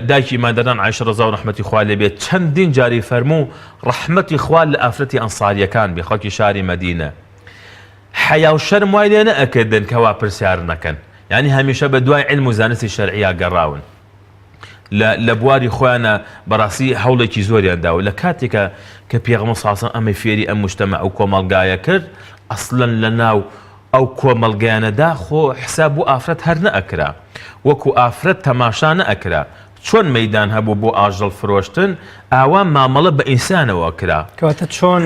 دایکی ئیمانداران عایشە ڕەزا و ڕەحمەتی خوا لێ بێت چەندین جاری فەرموو ڕەحمەتی خوا لە ئافرەتی ئەنساریەکان بێ خەڵکی شاری مەدینە حەیا و شەرم وای لێ نەئەکردن کەوا پرسیار نەکەن یعنی هەمیشە بە دوای علم و زانستی شەرعیا گەڕاون لە لە بواری خۆیانە بەڕاستی هەوڵێکی زۆریان داوە لە کاتێکە کە پێغەمبەر صلی الله ئەمەی فێری ئەم مجتەمع و کۆمەڵگایە کرد ئەسڵەن لە ناو ئەو کۆمەڵگایانەدا خۆ حساب بۆ ئافرەت هەر نەئەکرا وەکو ئافرەت تەماشا نەئەکرا چۆن مەیدان هەبوو بۆ ئاژەڵ فرۆشتن ئاوا مامەڵە بە ئینسانەوە ئەکرا. کەواتە چۆن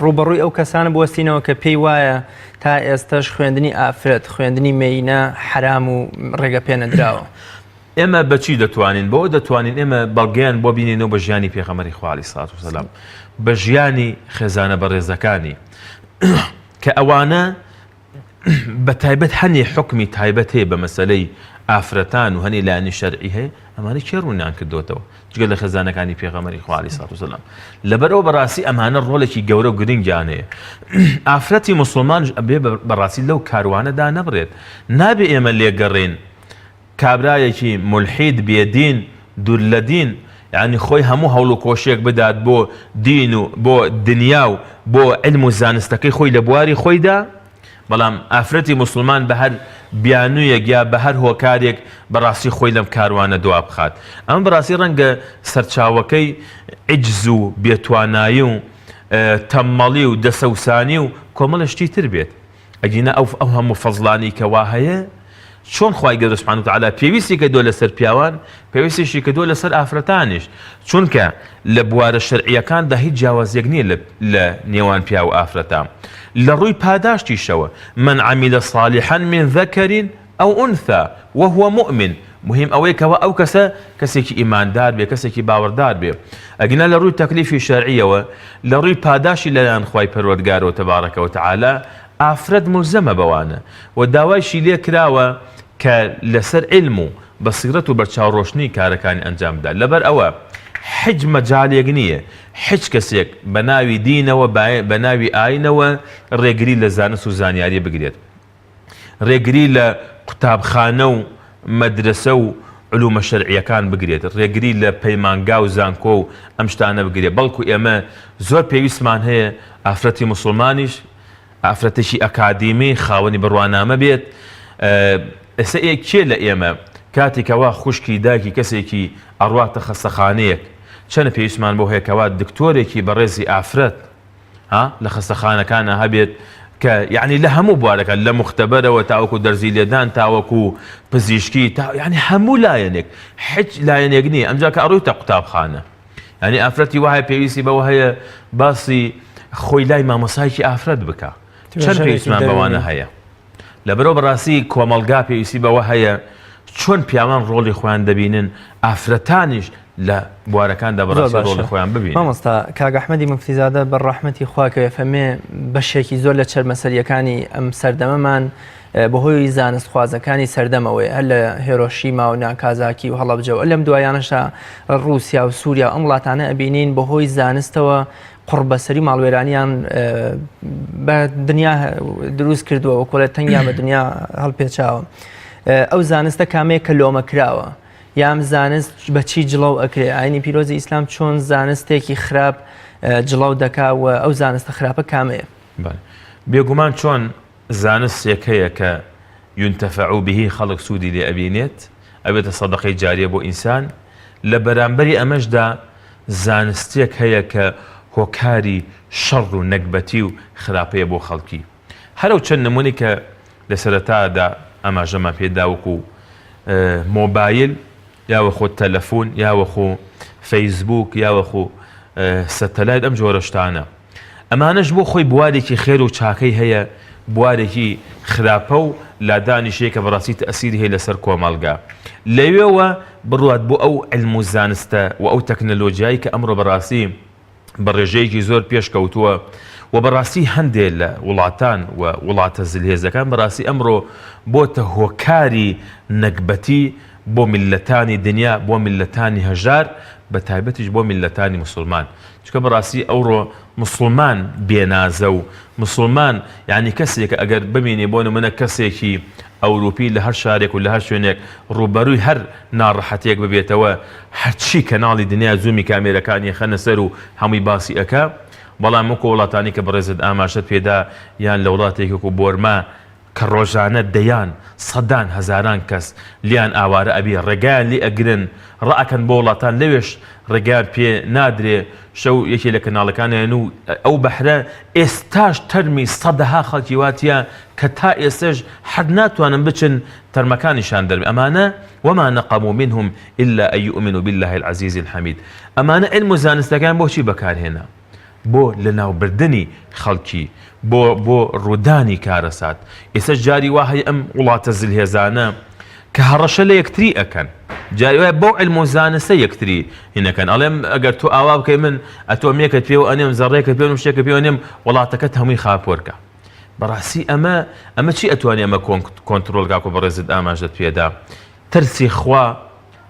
ڕووبەڕووی ئەو کەسانە بوەستینەوە کە پێی وایە تا ئێستەش خوێندنی ئافرەت، خوێندنی مێینە حەرام و ڕێگە پێنەدراوە؟ ئێمە بە چی دەتوانین؟ بەوە دەتوانین ئێمە بەڵگەیان بۆ بینینەوە بە ژیانی پێغەمبەری خوا عەلەیهی سڵات وسەلام، بە ژیانی خێزانە بەڕێزەکانی کە ئەوانە بە تایبەت هەنێ حوکمی تایبەت هەیە بە مەسەلەی ئافرەتان و هەنێ لایەنی شەرعی هەیە ئەمانە کێ ڕوونیان کردوێتەوە جگە لە خێزانەکانی پێغەمبەری خوا عەلەیهی سڵات وسەلام لەبەرئەوە بەڕاستی ئەمانە ڕۆڵێکی گەورە و گرنگیان هەیە ئافرەتی موسڵمانش ئەبێ بەڕاستی لەو کاروانەدا نەبرێت نابێ ئێمە لێگەڕێین کابرایەکی مولحید بێ دین دوور لە دین یانی خۆی هەموو هەوڵ و کۆشێک بدات بۆ دین و بۆ دنیا و بۆ علم و زانستەکەی خۆی لە بواری خۆیدا بەڵام ئافرەتی موسڵمان بە هەر بیانوویەک یا بە هەر هۆکارێک بەڕاستی خۆی لەم کاروانە دوا بخات ئەمە بەڕاستی ڕەنگە سەرچاوەکەی عجز و بێتوانایی و تەممەڵی و دەسەوسانی و کۆمەڵە شتی تر بێت ئەگینا ئەو ئەو هەموو فەزڵانەی کەوا هەیە چۆن خوای گەورە سبحانە وتعالی پێویستی کردووە لەسەر پیاوان پێویستیشی کردووە لەسەر ئافرەتانیش چونکە لە بوارە شەرعیەکاندا هیچ جیاوازیەک نییە لە نێوان پیاو و ئافرەتە لە ڕووی پاداشتیشەوە من عمل صالحا من ذکر أو أنثى وهو مؤمن مهم ئەوەیە کەوا ئەو کەسە کەسێکی ئیماندار بێ کەسێکی باوەڕدار بێ ئەگینا لە ڕووی تەکلیفی شەرعیەوە لە ڕووی پاداشی لەلایەن خوای پەروەردگارەوە تبارک وتعالی ئافرەت مولزەمە بەوانە و داوایشی لێ کراوە کە لەسەر عیلم و بەسیرەت و بەرچاوڕۆشنی کارەکانی ئەنجام بدات لەبەر ئەوە حیچ مەجالێک نییە حیچ کەسێک بە ناوی دینەوە بە ناوی ئاینەوە ڕێگری لە زانست و زانیاری بگرێت. ڕێگری لە قوتابخانە و مەدرەسە و علومە شەرعیەکان بگرێت، ڕێگری لە پەیمانگا و زانکۆ و ئەم شتانە بگرێت، بەڵکو ئێمە زۆر پێویستمان هەیە ئافرەتی موسڵمانیش ئافرەتێکی ئەکادیمی خاوەنی بڕوانامە بێت، ئێستا ئێ کێ لە ئێمە کاتێک کەوا خوشکی دایکی کەسێکی ئەڕواتە خەستەخانەیەک چەنە پێویستمان بۆ هەیە کەوا دکتۆرێکی بەڕێزی ئافرەت ها لە خەستەخانەکانا هەبێت کە یعنی لە هەموو بوارەکان لە مختبەرەوە تاوەکو دەرزی لێدان تاوەکو پزیشکی تا یعنی هەموو لایەنێک حچ لایەنێک نییە ئەمجا کە ئەڕۆیتە قوتابخانە یعنی ئافرەتی وایە پێویستی بەوە هەیە باسی خۆی لای مامۆسایەکی ئافرەت بکە. چەند پێویستمان بەوانە هەیە؟ لەبەرئەوە بەڕاستی کۆمەڵگا پێویستی بەوە هەیە چۆن پیاوان ڕۆڵی خۆیان دەبینن ئافرەتانیش لە بوارەکاندا بەڕاستی ڕۆڵی خۆیان ببینن. مامۆستا کاک ئەحمەدی موفتیزادە بە ڕەحمەتی خوا کەوێ فەرمێ بەشێکی زۆر لە چەرمەسەرییەکانی ئەم سەردەمەمان بەهۆی زانستخوازەکانی سەردەمەوەیە هەر لە هێرۆشیما و ناکازاکی و هەڵەبجە و لەم دوایانەشا ڕووسیا و سووریا و ئەم وڵاتانە ئەبینین بەهۆی زانستەوە قوڕبەسەری ماڵوێرانیان بە دنیا دروست کردووە وەکۆڵێ تەنگیان بە دنیا هەڵپێچاوە ئەو زانستە کامەیە کە لۆمە کراوە یام زانست بەچی جڵەو ئەکرێ ئاینی پیرۆزی ئیسلام چۆن زانستێکی خراپ جڵەو دەکا و ئەو زانستە خراپە کامەیە؟ بێگومان چۆن زانستێک هەیە کە ينتفع به خەڵک سوودی لێ ئەبینێت ئەبێتە سەدەقەی جاریە بۆ ئینسان لە بەرامبەری ئەمەشدا زانستێک هەیە کە هۆکاری شەڕ و نەگبەتی و خراپەیە بۆ خەڵکی. هەر ئەو چەند نموونەی کە لە سەرەتادا ئاماژەمان پێ دا وەکوو مۆبایل یا وەخۆ تەلەفوون یا وەخۆ فەیسبووک یا وەخۆ سەتەلایت ئەم جۆرە شتانە. ئەمانەش بۆ خۆی بوارێکی خێر و چاکەی هەیە، بوارێکی خراپە و لادانیش هەیە کە بەڕاستی تەئسیری هەیە لەسەر کۆمەڵگا. لەوێوە بڕوات بۆ ئەو عیلم و زانستە و ئەو تەکنەلۆجیای کە ئەمڕۆ بەڕاستی بە ڕێژەیەکی زۆر پێشکەوتووە و بەڕاستی هەندێ لە وڵاتان و وڵاتە زلهێزەکان بەڕاستی ئەمڕۆ بۆتە هۆکاری نەگبەتی بۆ میللەتانی دنیا، بۆ میللەتانی هەژار، بە تایبەتیش بۆ میللەتانی موسڵمان. چونکە بەڕاستی ئەوڕۆ موسڵمان بێنازە و موسڵمان یانی کەسێکە ئەگەر ببینی بۆ نمونە کەسێکی ئەوروپی لە هەر شارێک و لە هەر شوێنێک ڕووبەرووی هەر ناڕەحەتیەک ببێتەوە هەرچی کەناڵی دنیا زوومی کامێرەکانی ئەخەنە سەر و هەمووی باسی ئەکا بەڵام وەکو وڵاتانی کە بەڕێزت ئاماژەت پێدا یان لە وڵاتێک وەکو بۆرما کە ڕۆژانە دەیان، سەدان، هەزاران کەس لێیان ئاوارە ئەبێ، ڕێگایان لێ ئەگرن، ڕائەکەن بۆ وڵاتان لەوێش ڕێگایان پێ نادرێ، شەو یەکێ لە کەناڵەکان ئەیەن و ئەو بەحرە ئێستاش تەرمی سەدەها خەڵکی وا تیا کە تا ئێستەش هەر ناتوانن بچن تەرمەکانیشان دەربێ ئەمانە وما نقموا منهم الا ان یؤمنوا باللە العزیز الحمید ئەمانە عیلم و زانستەکەیان بۆچی بەکارهێنا؟ بۆ لەناوبردنی خەڵکی، بۆ بۆ ڕوودانی کارەسات. ئێستاش جاری وا هەیە ئەم وڵاتە زلهێزانە کە هەڕەشە لە یەکتری ئەکەن، جاری وایە بەو عیلم و زانستە یەکتری هین ئەکەن، ئەڵێم ئەگەر تۆ ئاوا بکەی من ئەتۆمییەکت پێوە ئەنێم، زەڕەیەکت پێوە ئەنێم، شتێکت پێوە ئەنێم، وڵاتەکەت هەمووی خاپۆرکە. بەڕاستی ئەمە ئەمە چی ئەتوانێ ئەمە کۆنترۆڵ کا کۆ بەڕێزت ئاماژەت پێدا؟ ترسی خوا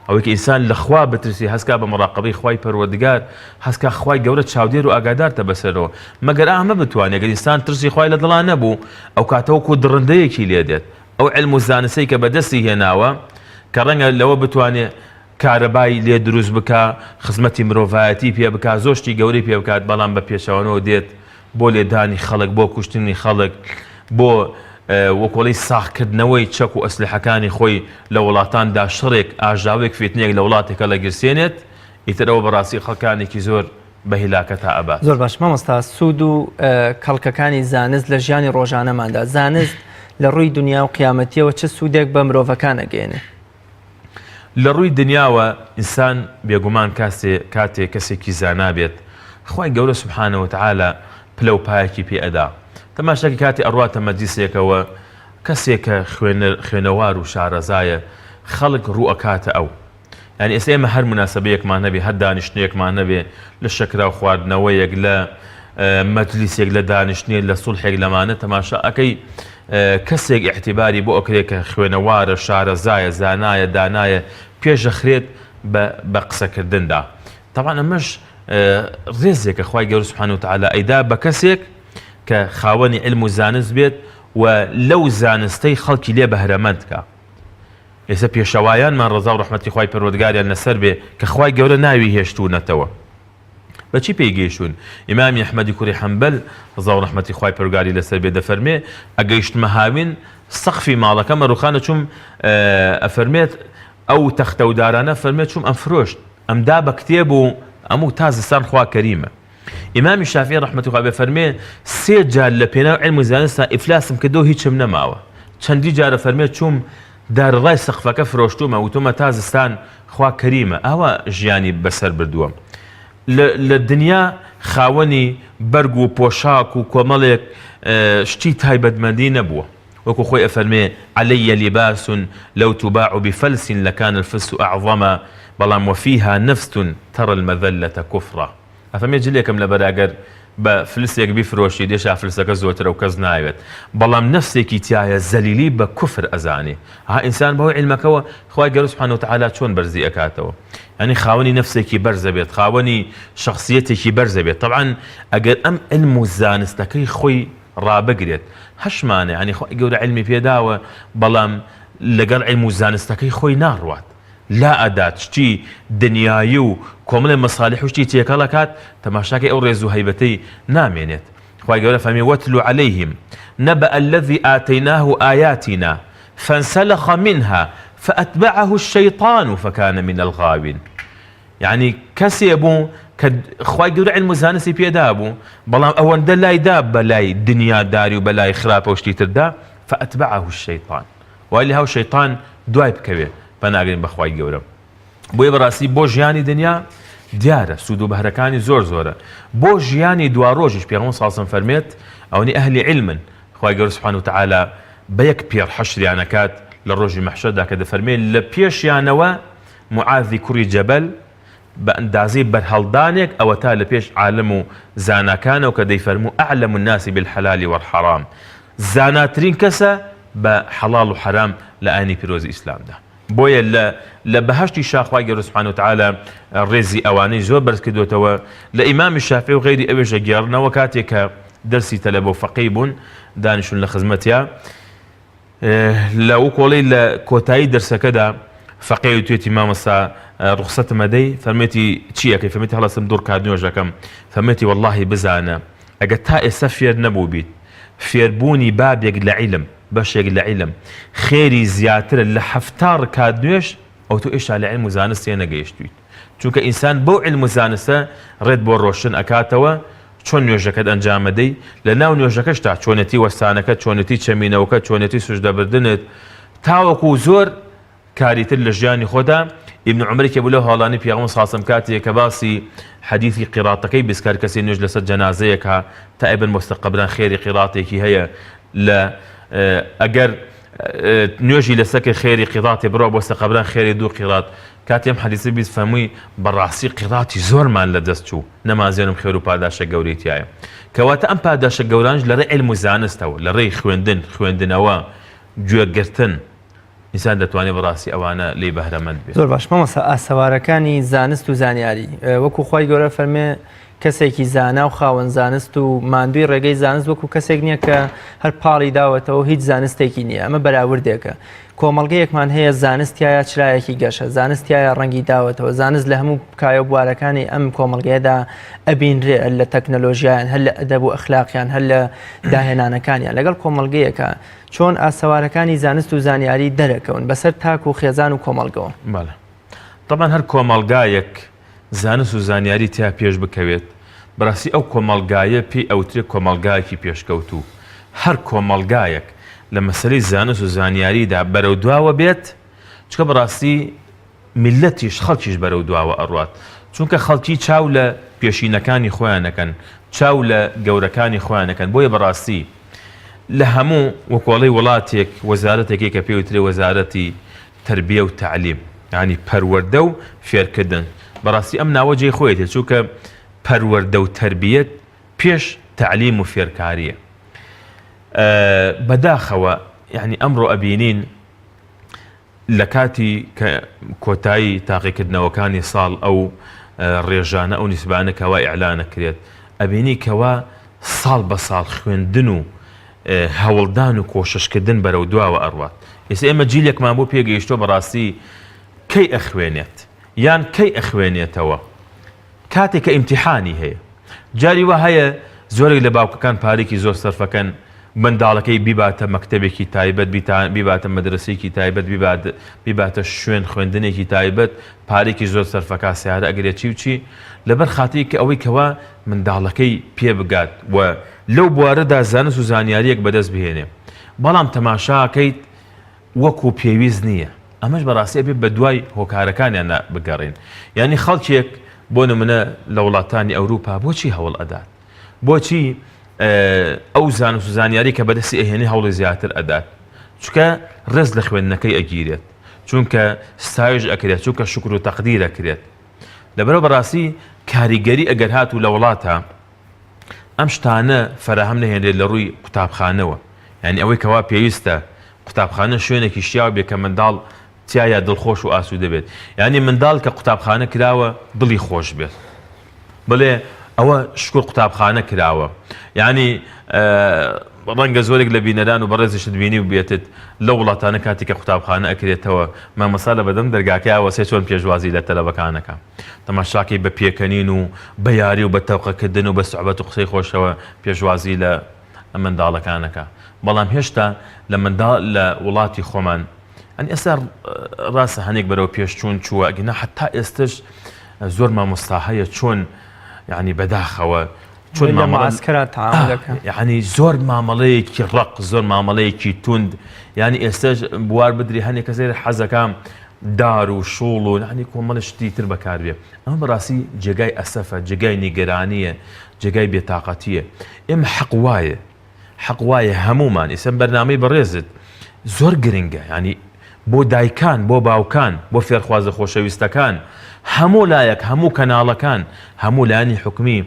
ئەوەی کە ئینسان لە خوا بترسی هەست کا بە مراقەبەی خوای پەروەردگار هەست کا خوای گەورە چاودێر و ئاگادارتە بەسەرەوە مەگەر ئەمە بتوانێت گەر ئینسان ترسی خوای لە دڵا نەبوو ئەو کاتە وەکو دڕندەیەکی لێ دێت ئەو علم و زانستەی کە بەدەستی هێناوە کە ڕەنگە لەوە بتوانێ کارەبای لێ دروست بکا خزمەتی مرۆڤایەتی پێ بکا زۆر شتی گەورەی پێ بکات بەڵام بە پێچەوانەوە دێت بۆ لێدانی خەڵک، بۆ کوشتنی خەڵک، بۆ وەکۆڵی ساغکردنەوەی چەک و ئەسلحەکانی خۆی لە وڵاتاندا شەڕێک، ئاژاوەیەک، فیتنەیەک لە وڵاتێک هەڵەگیرسێنێت، ئیتر ئەوە بەڕاستی خەڵکانێکی زۆر بە هیلاکەتا ئەبات. زۆر باش مامۆستا سوود و کەڵکەکانی زانست لە ژیانی ڕۆژانەماندا زانست لە ڕووی دنیا و قیامەتیەوە چ سوودێک بە مرۆڤەکان ئەگەیەنێ؟ لە ڕووی دنیاوە ئینسان بێگومان کاسێ کاتێ کەسێکی زانا بێت خوای گەورە سبحانە وتعالی پلە و پایەکی پێ ئەدا تەماشاکە کاتێ ئەڕواتە مەجلیسێکەوە کەسێک کە خوێنەر خوێنەوار و شارەزایە خەڵک ڕوو ئەکاتە ئەو یانی ئێستا ئێمە هەر موناسەبەیەکمان هەبێ هەر دانیشتنێکمان هەبێ لە شەکراو خواردنەوەیەک لە مەجلیسێک لە دانیشتنێک لە سوڵحێک لەمانە تەماشا ئەکەی کەسێک ئیعتیباری بۆ ئەکرێ کە خوێنەوارە، شارەزایە، زانایە، دانایە، پێش ئەخرێت بە بە قسەکردندا. تەبعەن ئەمەش ڕێزێکە خوای گەورە سبحانە وتعالی ئەیدا بە کەسێک کە خاوەنی علم و زانست بێت و لەو زانستەی خەڵکی لێ بەهرەمەند کا. ئێستا پێشەوایانمان ڕەزا و ڕەحمەتی خوای پەروەردگاریان لەسەر بێ کە خوای گەورە ناوی هێشتوونەتەوە. بە چی پێی گەیشتوون؟ ئیمامی ئەحمەدی کوڕی حەنبەل ڕەزا و ڕەحمەتی خوای پەروگاری لەسەر بێ دەفەرمێ، ئەگەیشتمە هاوین سەقفی ماڵەکەم ئەڕوخان ئەچووم ئەفەرمێت ئەو تەختە و دارانە فەرمێ چووم ئەمفرۆشت ئەمدا بە کتێب و ئەموو تا زستان خوا کەریمە. ئیمامی شافعی ڕەحمەتی خوا بێ فەرمێ سێ جار لە پێناو عیلم و زانستا ئیفلاسم کردەوە هیچم نەماوە چەندی جارە فەرمێ چووم دارڕای سەقفەکە فرۆشتوومە وتومە تا زستان خوا کەریمە ئاوا ژیانی بەسەر بردووە لە لە دنیا خاوەنی. بەرگ و پۆشاک و کۆمەڵێک شتی تایبەتمەندی نەبووە. وەکو خۆی ئەفەرمێ، علی لباس لو تباع بفلس لکان الفلس اعظم، بەڵام وفیها نفس تری المذلە کفرا. ئەفەرمێ جلێکم لەبەرە گەر بە فلسێک بیفرۆشیت هێشتا فلسەکە زۆرترە و کەس نایەوێت، بەڵام نەفسێکی تیایە زەلیلی بە کوفر ئەزانێ. ها ئینسان بەهۆی عیلمەکەوە خوای گەورە سبحانە وتعالی چۆن بەرزی ئەکاتەوە. یانی خاوەنی نەفسێکی بەرزە بێت، خاوەنی شەخسیەتێکی بەرزە بێت. تەبعەن ئەگەر ئەم عیلم و زانستەکەی خۆی ڕابگرێت هەشمانە یانی خوای گەورە عیلمی پێداوە بەڵام لەگەڵ عیلم و زانستەکەی خۆی ناڕوات لا ئەدات شتی دنیایی و کۆمەڵێ مەسالیح و شتی تێکەڵ ئەکات تەماشاکەی ئەو ڕێز و هەیبەتەی نامێنێت خوای گەورە فەرمی واتل علیهم نبأ الذی آتیناه آیاتنا فانسلخ منها فأتبعه الشیطان فکان من الغاوین یەعنی کەسێ بوو کە خوای گەورە عیلم و زانستی پێ دابوو بەڵام ئەوەندە لای دا بە لای دنیاداری و بە لای خراپە و شتی تردا فأتبعه الشیطان وای لێ هاو شەیطان دوای بکەوێ پەناگرین بە خوای گەورە بۆیە بەڕاستی بۆ ژیانی دنیا دیارە سوود و بەهرەکانی زۆر زۆرە بۆ ژیانی دواڕۆژیش پێغەمبەر صلی الله علیه و سلم فەرمێت ئەوەنی ئەهلی عیلمن خوای گەورە سبحانه وتعالی بە یەک پێڕ حەشریان ئەکات لە ڕۆژی مەحشەردا کە دەفەرمێ لە پێشیانەوە موعاذی کوڕی جەبەل بە ئەندازەی بەرهەڵدانێک ئەوەتا لە پێش عالم و زاناکانەوە کە دەیفەرموو اعلم الناس بالحلال والحرام زاناترین کەسە بە حەڵاڵ و حەرام لە ئاینی پیرۆزی ئیسلامدا بۆیە لە لە بەهەشتی شا خوای گەورە سبحانە وتعالی ڕێزی ئەوانەی زۆر بەرز کردوێتەوە لە ئیمامی شافعی و غەیری ئەوێش ئەگێڕنەوە کاتێک کە دەرسی تەلەبە و فەقێی بوون دانیشتون لە خزمەتیا لە وکۆڵی لە کۆتایی دەرسەکەدا فەقێ وتوێتی مامۆستا ڕوخسەتم ئەدەی؟ فەرموویەتی چی ئەکەی؟ فەرموویەتی هەڵەسم دوو ڕکات نوێژ ئەکەم. فەرموویەتی وەڵڵاهی بزانە ئەگەر تا ئێستا فێر نەبووبیت فێربوونی بابێک لە عیلم بەشێک لە عیلم خێری زیاترە لە 70 ڕکات نوێژ ئەو تۆ ئێشتا لە عیلم و زانست تێنەگەیشتوویت چونکە ئینسان بەو عیلم و زانستە ڕێت بۆ ڕۆشن ئەکاتەوە چۆن نوێژەکەت ئەنجام ئەدەی، لە ناو نوێژەکەشتا چۆنێتی وەستانەکەت، چۆنێتی چەمینەوەکەت، چۆنێتی سوجدە بردنت، تاوەکو زۆر کاری تر لە ژیانی خۆتا، ئیبن عومەر یەکێ بوو لەو هاوەڵانی پێغەمبەر صلی اللە علیە وسلم کاتێ کە باسی حەدیثی قیڕاتەکەی بیست کە هەر کەسێ نوێژ لەسەر جەنازەیەکا تا ئەیبەن بۆ سەر قەبران خێری قیڕاتێکی هەیە لە ئەگەر نوێژی لەسەر کرد خێری قیڕاتێ بڕوا بۆ سەر قەبران خێری دوو قیڕات کاتێ ئەم حەدیثە 20 فەرمووی بەڕاستی قیڕاتی زۆرمان لەدەست چوو نەمازێنم خێر و پاداشە گەورەی تیایە. کەواتە ئەم پاداشە گەورانەش لە ڕێی عیلم و زانستەوە، لە ڕێی خوێندن، خوێندنەوە، گوێگرتن، ئینسان دەتوانێت بەڕاستی ئەوانە لێی بەهرەمەند بێت. زۆر باش مامۆستا ئاسەوارەکانی زانست و زانیاری وەکو خوای گەورە فەرمێ کەسێکی زانا و خاوەن زانست و ماندووی ڕێگەی زانست وەکو کەسێک نییە کە هەر پاڵی داوەتەوە هیچ زانستێکی نییە ئەمە بەراوردێکە کۆمەڵگەیەکمان هەیە زانست تیایا چرایەکی گەشە، زانست تیایا ڕەنگی داوەتەوە، زانست لە هەموو کایە و بوارەکانی ئەم کۆمەڵگەیەدا ئەبینرێ، هەر لە تەکنەلۆژیایان، هەر لە ئەدەب و ئەخلاقیان، هەر لە داهێنانەکانیان. لەگەڵ کۆمەڵگەیەکە چۆن ئاسەوارەکانی زانست و زانیاری دەرەکەون بەسەر تاک و خێزان و کۆمەڵگەوە؟ بەڵێ. تەبعەن هەر کۆمەڵگایەک زانست و زانیاری تیا پێش بکەوێت، بەڕاستی ئەو کۆمەڵگایە پێی ئەوترێ کۆمەڵگایەکی پێشکەوتوو. هەر کۆمەڵگایەک لە مەسەلەی زانست و زانیاریدا بەرەو دواوە بێت، چونکە بەڕاستی میللەتیش خەڵکیش بەرەو دواوە ئەڕوات، چونکە خەڵکی چاو لە پێشینەکانی خۆیان ئەکەن، چاو لە گەورەکانی خۆیان ئەکەن، بۆیە بەڕاستی لە هەموو وەکۆڵەی وڵاتێک وەزارەتێک هەیە کە پێی وترێ وەزارەتی تەربیە و تەعلیم یانی پەروەردە و فێرکردن بەڕاستی ئەم ناوە جێی خۆیەتی چونکە پەروەردە و تەربیەت پێش تەعلیم و فێرکاریە بەداخەوە یعنی ئەمڕۆ ئەبینین لە کاتی کە کۆتایی تاقیکردنەوەکانی ساڵ ئەو ڕێژانە ئەو نیسبانە کەوا ئیعلانە کرێت ئەبینی کەوا ساڵ بە ساڵ خوێندن و هەوڵدان و کۆششکردن بەرەو دواوە ئەڕوات. ئێستا ئێمە جیلێکمان بۆ پێگەیشتووە بەڕاستی کەی ئەخوێنێت یان کەی ئەخوێنێتەوە کاتێک کە ئیمتیحانی هەیە. جاری وا هەیە زۆرێک لە باوکەکان پارێکی زۆر سەرفەکەن منداڵەکەی بیباتە مەکتەبێکی تایبەت بیباتە مەدرەسەیەکی تایبەت بیباتە شوێن خوێندنێکی تایبەت پارێکی زۆر سەرفەکا سیارە ئەگرێ چی و چی لەبەر خاتری کە ئەوەی کەوا منداڵەکەی پێ بگات و لەو بوارەدا زانست و زانیاریەک بەدەست بهێنێ بەڵام تەماشاکەیت وەکو پێویست نییە ئەمەش بەڕاستی ئەبێ بەدوای هۆکارەکانیانە بگەڕێین یانی خەڵکێک بۆ نمونە لە وڵاتانی ئەوروپا بۆچی هەوڵ ئەدات؟ بۆچی ئەو زانست و زانیاری کە بەدەستی ئەهێنێ هەوڵی زیاتر ئەدات چونکە ڕێز لە خوێندنەکەی ئەگیرێت چونکە ستایش ئەکرێت چونکە شکر و تەقدیر ئەکرێت لەبەرەوە بەڕاستی کاریگەری ئەگەر هاتوو لە وڵاتە ئەم شتانە فەراهەم نەهێنرێت لە ڕووی قوتابخانەوە یعنی ئەوەی کەوا پێویستە قوتابخانە شوێنێکی شیاو بێ کە منداڵ تیایا دڵخۆش و ئاسوودە بێت یانی منداڵ کە قوتابخانە کراوە دڵی خۆش بێت بڵێ ئەوە شکر قوتابخانە کراوە یانی ڕەنگە زۆرێک لە بینەران و بەڕێزیشت بینی و بێتت لە وڵاتانە کاتێک کە قوتابخانە ئەکرێتەوە مامۆستا لە بەدەم دەرگاکەیا وەسێ چۆن پێشوازی لە تەلەبەکانەکە تەماشاکەی بە پێکەنین و بە یاری و بە تەوقەکردن و بە سوعبەت و قسەی خۆشەوە پێشوازی لە منداڵەکانەکە بەڵام هێشتا لە منداڵ لە وڵاتی خۆمان ئەنی ئێستا ڕاستە هەنێک بەرەو پێش چوون چووە ئەگینا حتا ئێستش زۆر مامۆستا هەیە چۆن یعنی بەداخەوە چۆن مامەڵەکەرا یعنی زۆر مامەڵەیەکی ڕق زۆر مامەڵەیەکی توند یعنی ئێستش بوار بدری هەنێک کەسێر حەزەکان دار و شوڵ و یعنی کۆمەڵە شتی تر بەکاربێ ئەمە بەڕاستی جێگای ئەسەفە جێگای نیگەرانیە جێگای بێتاقەتیە ئێمە حەق وایە حەق وایە هەموومان ئیسە بەرنامەی بەڕێزت زۆر گرنگە یانی بۆ دایکان بۆ باوکان بۆ فێرخوازە خۆشەویستەکان هەموو لایەک هەموو کەناڵەکان هەموو لایەنی حکومی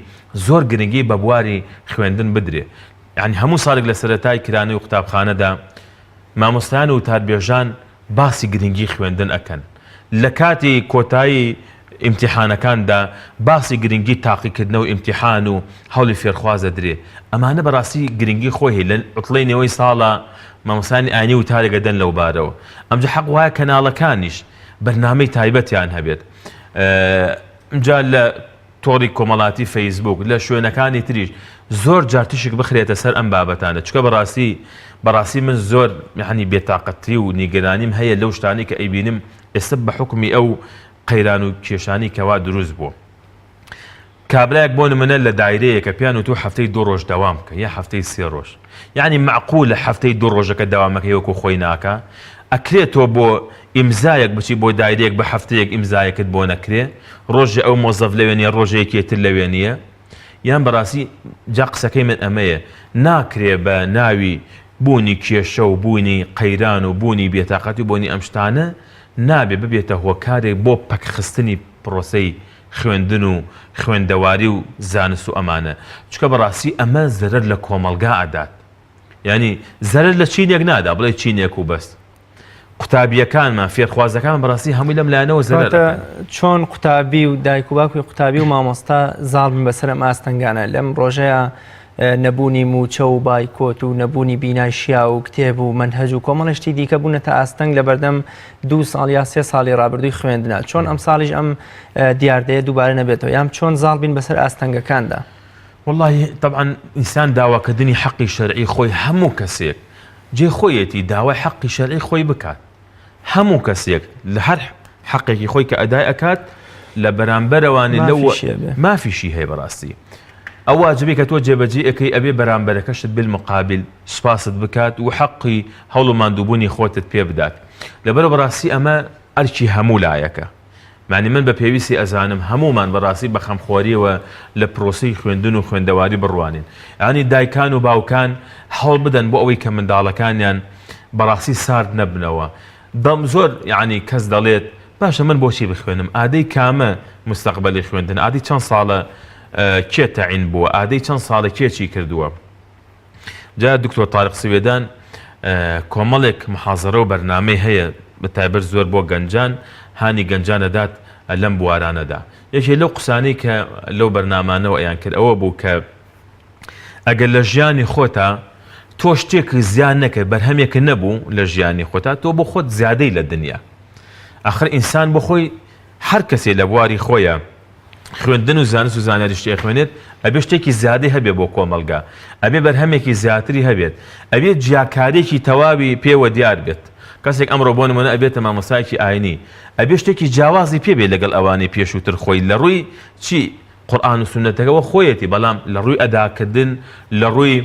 زۆر گرنگی بە بواری خوێندن بدرێ یانی هەموو ساڵێک لە سەرەتای کرانەوەی قوتابخانەدا مامۆستایان و وتاربێژان باسی گرنگی خوێندن ئەکەن لە کاتی کۆتایی ئیمتیحانەکاندا باسی گرنگی تاقیکردنەوە ئیمتیحان و هەوڵی فێرخواز ئەدرێ ئەمانە بەڕاستی گرنگی خۆی هەیە لە عوتڵەی نێوەی ساڵا مامۆستایانی ئاینی وتارێک ئەدەن لەو بارەوە ئەمجا حەق وایە کەناڵەکانیش بەرنامەی تایبەتیان هەبێت ئەمجا لە تۆڕی کۆمەڵاتی فەیسبووک، لە شوێنەکانی تریش زۆر جار تیشک بخرێتە سەر ئەم بابەتانە، چونکە بەڕاستی بەڕاستی من زۆر یەعنی بێتاقەتی و نیگەرانیم هەیە لەو شتانەی کە ئەیبینم ئێستا بە حوکمی ئەو قەیران و کێشانەی کەوا دروست بووە. کابرایەک بۆ نمونە لە دایرەیەکە پێیان وتووە هەفتەی دوو ڕۆژ دەوام بکە یا هەفتەی سێ ڕۆژ یەعنی مەعقولە هەفتەی دوو ڕۆژەکە دەوامەکەی وەکو خۆی ناکا؟ ئەکرێ تۆ بۆ ئیمزایەک بچی بۆ دایرەیەک بە هەفتەیەک ئیمزایەکت بۆ نەکرێ ڕۆژێ ئەو مۆزەف لەوێ نیە ڕۆژێ یەکێ تر لەوێ نیە یان بەڕاستی جا قسەکەی من ئەمەیە ناکرێ بە ناوی بوونی کێشە و بوونی قەیران و بوونی بێتاقەتی و بۆنی ئەم شتانە نابێ ببێتە هۆکارێک بۆ پەکخستنی پرۆسەی خوێندن و خوێندەواری و زانست و ئەمانە چونکە بەڕاستی ئەمە زەرەر لە کۆمەڵگا ئەدات یانی زەرەر لە چینێک نادا بڵێ چینێک و بەس قوتابیەکانمان فێرخوازەکان بەڕاستی هەمووی لەم لایەنەوە زەرەر کەواتە چۆن قوتابی و دایک و باوکی قوتابی و مامۆستا زاڵ بن بەسەر ئەم ئاستەنگانە لەم ڕۆژەیە نەبوونی مووچە و بایکۆت و نەبوونی بینای شیاو و کتێب و مەنهەج و کۆمەڵێ شتی دیکە بوونەتە ئاستەنگ لە بەردەم دوو ساڵ یا سێ ساڵی ڕابردووی خوێندنا چۆن ئەم ساڵیش ئەم دیاردەیە دووبارە نەبێتەوە یان چۆن زاڵ بین بەسەر ئاستەنگەکاندا؟ وەڵاهی تەبعەن ئینسان داواکردنی حەقی شەرعی خۆی هەموو کەسێک جێی خۆیەتی داوای حەقی شەرعی خۆی بکات هەموو کەسێک لە هەر حەقێکی خۆی کە ئەدای ئەکات لە بەرامبەرەوانی لەو مافیشی هەیە بەڕاستی ئەو واجبی کە تۆ جێبەجێ ئەەکەی ئەبێ بەرامبەرەکەشت بالمقابل سوپاست بکات و حەقی هەوڵ و ماندووبوونی خۆتت پێ بدات لەبەر بەڕاستی ئەمە ئەرکی هەموو لایەکە یانی من بە پێویستی ئەزانم هەموومان بەڕاستی بە خەمخۆریەوە لە پرۆسەی خوێندن و خوێندەواری بڕوانین. یانی دایکان و باوکان هەوڵ بدەن بۆ ئەوەی کە منداڵەکانیان بەڕاستی سارد نەبنەوە. دەم زۆر یانی کەس دەڵێت باشە من بۆچی بخوێنم ئادەی کامە مستەقبەلی خوێندن ئادەی چەند ساڵە کێ تەعین بووە ئادەی چەند ساڵە کێ چی کردووە. جا دکتۆر تارق سوێدان کۆمەڵێک محازەرە و بەرنامەی هەیە بە تایبەت زۆر بۆ گەنجان هانی گەنجان ئەدات لەم بوارانەدا یەکێ لەو قسانەی کە لەو بەرنامانەوە ئەیان کرد ئەوە بوو کە ئەگەر لە ژیانی خۆتا تۆ شتێک زیان نەکرد بەرهەمێک نەبوو لە ژیانی خۆتا تۆ بۆ خۆت زیادەی لە دنیا ئەخر ئینسان بۆ خۆی هەر کەسێ لە بواری خۆیە خوێندن و زانست و زانیاری شتێ ئەخوێنێت ئەبێ شتێکی زیادەی هەبێ بۆ کۆمەڵگا ئەبێ بەرهەمێکی زیاتری هەبێت ئەبێ جیاکاریەکی تەواوی پێوە دیار بێت کەسێک ئەمڕۆ بۆ نمونە ئەبێتە مامۆستایەکی ئاینی ئەبێ شتێکی جیاوازی پێ بێ لەگەڵ ئەوانەی پێشووتر خۆی لە ڕووی چی قورئان و سوننەتەکەوە خۆیەتی بەڵام لە ڕووی ئەداکردن لە ڕووی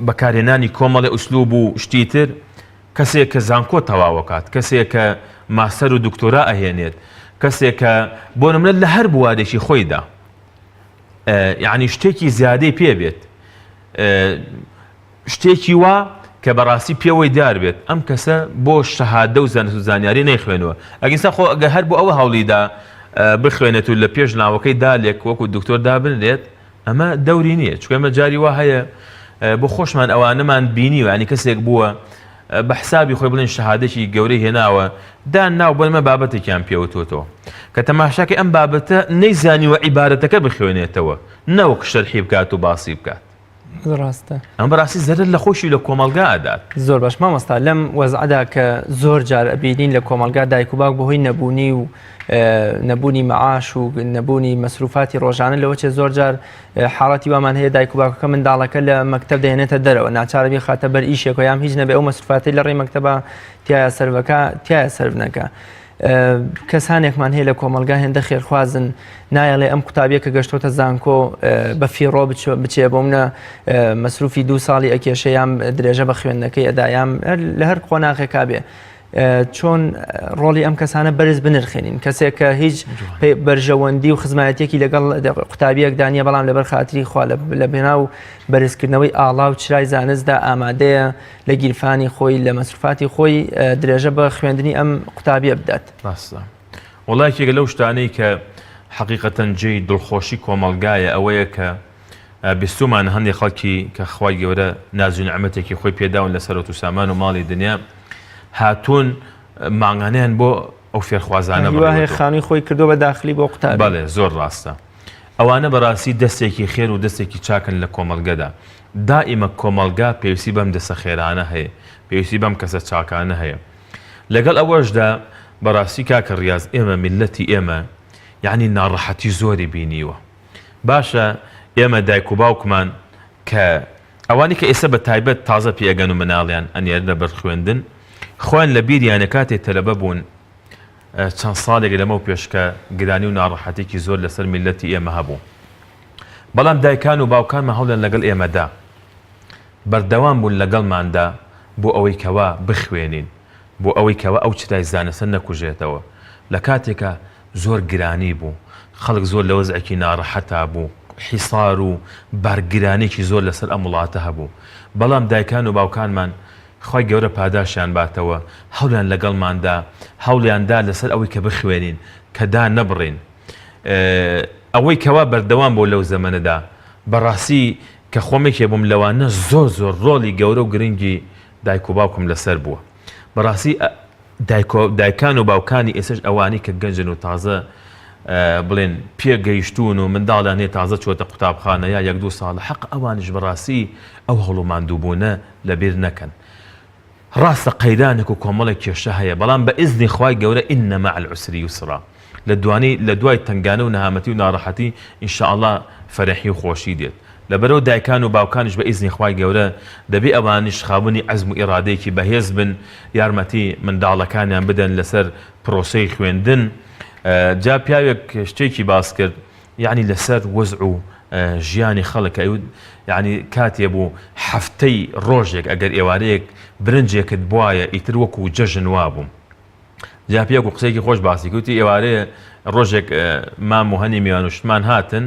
بەکارهێنانی کۆمەڵی ئوسلوب و شتی تر کەسێک کە زانکۆ تەواوەکات، کەسێک کە ماستەر و دکتۆرا ئەهێنێت، کەسێک کە بۆ نمونە لە هەر بوارێکی خۆیدا. یعنی شتێکی زیادەی پێ بێت شتێکی وا کە بەڕاستی پێوەی دیار بێت ئەم کەسە بۆ شەهادە و زانست و زانیاری نەیخوێنوە ئەگەر خۆ ئەگەر هەر بۆ ئەوە هەوڵیدا بخوێنێت و لە پێش ناوەکەی دالێک وەکو دکتۆر دابنرێت ئەمە دەوری نییە چونکە ئێمە جاری وا هەیە بۆ خۆشمان ئەوانەمان بینیوە ینی کەسێک بووە بە حسابی خۆی بڵێن شەهادێکی گەورەی هێناوە دان ناو بۆ ئەمە بابەتێکیان پێوتوتەوە کە تەماشاکەی ئەم بابەتە نەیزانیوە عیبارەتەکە بخوێنێتەوە نەوەک شەرحی بکات و باسی بکات ڕاستە. ئەمە بەڕاستی زەرەر لە خۆشی و لە کۆمەڵگا ئەدات. زۆر باش مامۆستا لەم وەزعەدا کە زۆر جار ئەبینین لە کۆمەڵگا دایک و باوک بەهۆی نەبوونی و نەبوونی مەعاش و نەبوونی مەسروفاتی ڕۆژانە لەوە چێ زۆر جار حاڵەتی وامان هەیە دایک و باوکەکە منداڵەکە لە مەکتەب دەهێنێتە دەرەوە ناچارە بیخاتە بەر ئیشێک و یام هیچ نەبێ ئەو مەسروفاتی لە ڕێی مەکتەبە تایە سەرڤەکە تایە سەرف نەکا. کەسانێکمان هەیە لە کۆمەڵگا هێندە خێرخوازن نایەڵێ ئەم قوتابیە کە گەشتۆتە زانکۆ بە فیڕۆ بچێ بۆ منە مەسروفی دوو ساڵی ئەکێشە یان درێژە بە خوێندنەکەی ئەدایام لە هەر قۆناغێکا بێ. چۆن ڕۆڵی ئەم کەسانە بەرز بنرخێنین کەسێک کە هیچ بەرژەوەندی و خزمایەتێکی لەگەڵ قوتابیەکدا نیە بەڵام لەبەر خاتری خوا لە بێنا و بەرزکردنەوەی ئاڵا و چرای زانستدا ئامادەیە لە گیرفانی خۆی لە مەسروفاتی خۆی درێژە بە خوێندنی ئەم قوتابیە بدات. ڕاستە وەڵا یەکێکە لەو شتانەی کە حەقیقەتەن جێی دڵخۆشی کۆمەڵگایە ئەوەیە کە بیستوومانە هەندێک خەڵکی کە خوای گەورە ناز و نیعمەتێکی خۆی پێداون لە سەرۆت و سامان و ماڵی دنیا هاتوون مانگانەیان بۆ ئەو فێرخوازانە بڕیوەتەوە. خانووی خۆی کردووە بە داخلی بۆ قوتابی. بەڵێ زۆر ڕاستە. ئەوانە بەڕاستی دەستێکی خێر و دەستێکی چاکن لە کۆمەڵگەدا. دائیمە کۆمەڵگا پێویستی بەم دەستە خێرانە هەیە، پێویستی بەم کەسە چاکانە هەیە. لەگەڵ ئەوەشدا بەڕاستی کاکە ڕیاز ئێمە میللەتی ئێمە یەعنی ناڕەحەتی زۆری بینیوە. باشە ئێمە دایک و باوکمان کە ئەوانەی کە ئێستا بە تایبەت تازە پێئەگەن و مناڵیان ئەنێرنە بەر خوێندن خۆیان لە بیریانە کاتێ تەلەبە بوون چەند ساڵێک لەمەو پێش کە گرانی و ناڕەحەتێکی زۆر لەسەر میللەتی ئێمە هەبوو بەڵام دایکان و باوکانمان هەوڵیان لەگەڵ ئێمە دا بەردەوام بوون لەگەڵماندا بۆ ئەوەی کەوا بخوێنین بۆ ئەوەی کەوا ئەو چرای زانستە نەکوژێتەوە لە کاتێکا زۆر گرانی بوو خەڵک زۆر لە وەزعێکی ناڕەحەتا بوو حیسار و بارگرانێکی زۆر لەسەر ئەم وڵاتە هەبوو بەڵام دایکان و باوکانمان خوای گەورە پاداشیان باتەوە هەوڵیان لەگەڵمان دا هەوڵیان دا لەسەر ئەوەی کە بخوێنین کە دانەبڕین ئەوەی کەوا بەردەوام بوو لەو زەمەنەدا بەڕاستی کە خۆم یەکێ بووم لەوانە زۆر زۆر ڕۆڵی گەورە و گرنگی دایک و باوکم لەسەر بووە بەڕاستی دایکان و باوکانی ئێسش ئەوانی کە گەنجن و تازە بڵێن پێگەیشتوون و منداڵیان هەیە تازە چۆتە قوتابخانە یا یەک دوو ساڵە حەق ئەوانیش بەڕاستی ئەو هەوڵ و ماندووبوونە لەبیر نەکەن. ڕاستە قەیرانێک و کۆمەڵێک کێشە هەیە بەڵام بە ئیزنی خوای گەورە ان مع العسر یسرا لە دوانی لە دوای تەنگانە و نەهامەتی و ناڕەحەتی ان شاء اللە فەرحی و خۆشی دێت لەبەرئەوە دایکان و باوکانیش بە ئیزنی خوای گەورە دەبێ ئەوانیش خاوەنی عەزم و ئیرادەیەکی بەهێز بن یارمەتی منداڵەکانیان بدەن لەسەر پرۆسەی خوێندن جا پیاوێک شتێکی باس کرد یەعنی لەسەر وەزع و ژیانی خەڵک ئەیوت یەعنی کاتێ بوو هەفتەی ڕۆژێک ئەگەر ئێوارەیەک برنجێکت بوایە ئیتر وەکو جەژن وابوو جا پیاوێک و قسەیەکی خۆش باسی کرد وتی ئێوارەیە ڕۆژێک مام و هەنی میوان و شتمان هاتن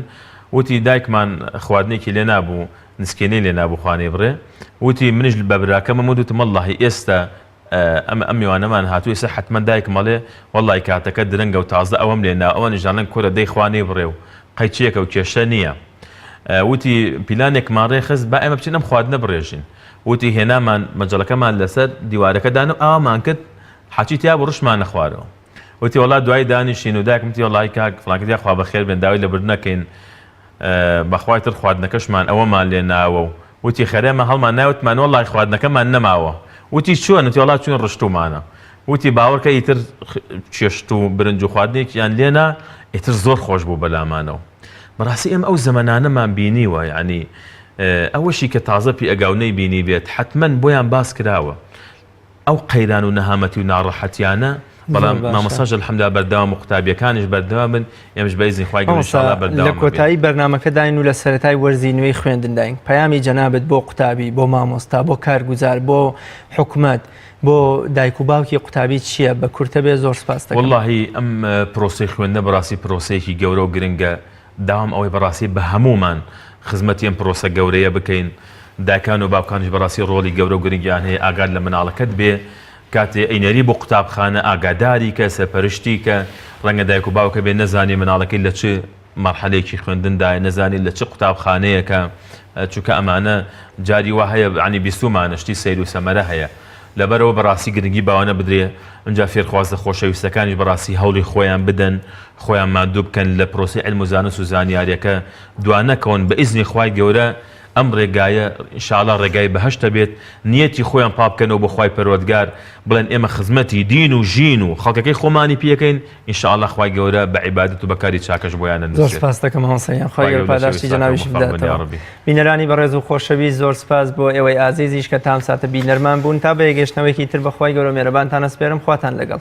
وتی دایکمان خواردنێکی لێ نابوو نسکێنەی لێ نابوو خوانەی بڕێ وتی منیش بە براکەمم وت وتم وەڵڵاهی ئێستا ئەم ئەم میوانەمان هاتوو ئێستا حەتمەن دایکم ئەڵێ وەڵڵای کاتەکە درەنگە و تازە ئەوەم لێ نا ئەوانیش دەڵێن کورە دەی خوا نەیبڕێ و قەیچیەکە و کێشە نییە وتی پیلانێکمان ڕێخست با ئێمە بچین ئەم خواردنە بڕێژین وتی هێنامان مەجەڵەکەمان لەسەر دیوارەکە دانا و ئاوامان کرد حەچی تیا بوو ڕشتمانە خوارەوە وتی وەڵا دوایی دانیشتین و دایکم وتی وەڵای کاک فڵان کەس یاخوا بەخێر بێن داوای لێبوردن ئەکەین بەخوای تر خواردنەکەشمان ئەوەمان لێ ناوە و وتی خێرا ئێمە هەڵمان نایە وتمان وەڵای خواردنەکەمان نەماوە وتی چۆن وتی وەڵا چوین ڕشتومانە وتی باوەڕکە ئیتر چێشت و برنج و خواردنێکیان لێنا ئیتر زۆر خۆش بوو بەلامانەوە بەڕاستی ئێمە ئەو زەمەنانەمان بینیوە یعنی ئەوەشی کە تازە پێ ئەگا و نەیبینی بێت حتمما بۆیان باس کراوە ئەو قەیران و نەهامەتی و ناڕەحەتیانە بەڵام مامۆستاش الحمدللە بەردەوام و قوتابیەکانیش بەردەوامن ئێمەش بە ئیزنی خوای گەورە ان شاء اللە بەردەوام لە کۆتایی بەرنامەکەداین و لە سەرەتای وەرزی نوێی خوێندنداین پەیامی جەنابت بۆ قوتابی بۆ مامۆستا بۆ کارگوزار بۆ حکومەت بۆ دایک و باوکی قوتابی چییە بە کورتە بێ زۆر سپاس دەکەم. وەڵاهی ئەم پرۆسەی خوێندنە بەڕاستی پرۆسەیەکی گەورە و گرنگە. داوام ئەوەی بەڕاستی بە هەموومان خزمەتی ئەم پرۆسە گەورەیە بکەین دایکان و باوکانیش بەڕاستی ڕۆڵی گەورە و گرنگیان هەیە ئاگات لە مناڵەکەت بێ کاتێ ئەینێری بۆ قوتابخانە ئاگاداری کە سەرپەرشتی کە ڕەنگە دایک و باوکە بێ نەزانێ مناڵەکەی لە چ مەرحەلەیەکی خوێندندایە نەزانێ لە چ قوتابخانەیەکە چونکە ئەمانە جاری وا هەیە عنی بیستومانە شتی سەیر و سەمەرە هەیە لەبەرەوە بەڕاستی گرنگی باوانە بدرێ ئینجا فێرخوازە خۆشەویستەکانیش بەڕاستی هەوڵی خۆیان بدەن خۆیان ماندوو بکەن لە پرۆسەی علم و زانست و زانیاریەکە دوا نەکەون بە ئیزنی خوای گەورە ئەم ڕێگایە ان شاء اللە ڕێگای بەهەشتە بێت نیەتی خۆیان پاک بکەنەوە بۆ خوای پەروەردگار بڵێن ئێمە خزمەتی دین و ژین و خەڵکەکەی خۆمانی پێکەین ان شاء اللە خوای گەورە بە عیبادەت و بە کاری چاکەش بۆیان زۆر ئەنوسێت. سپاست دەکەم مامۆستا گیان خوای خوای گەورە گەورە پاداشتی لەشەوی ساکە جەنابیشت موفەق بن یا بداتەوە. ربی. بینەرانی بەڕێز و خۆشەویست زۆر سپاس بۆ ئێوەی ئازیزیش کە تام ساتە بینەرمان بوون تا بە یەکگەشتنەوەیەکی تر بە خوای گەورە مێرەبانتان ئەسپێرم خواتان لەگەڵ.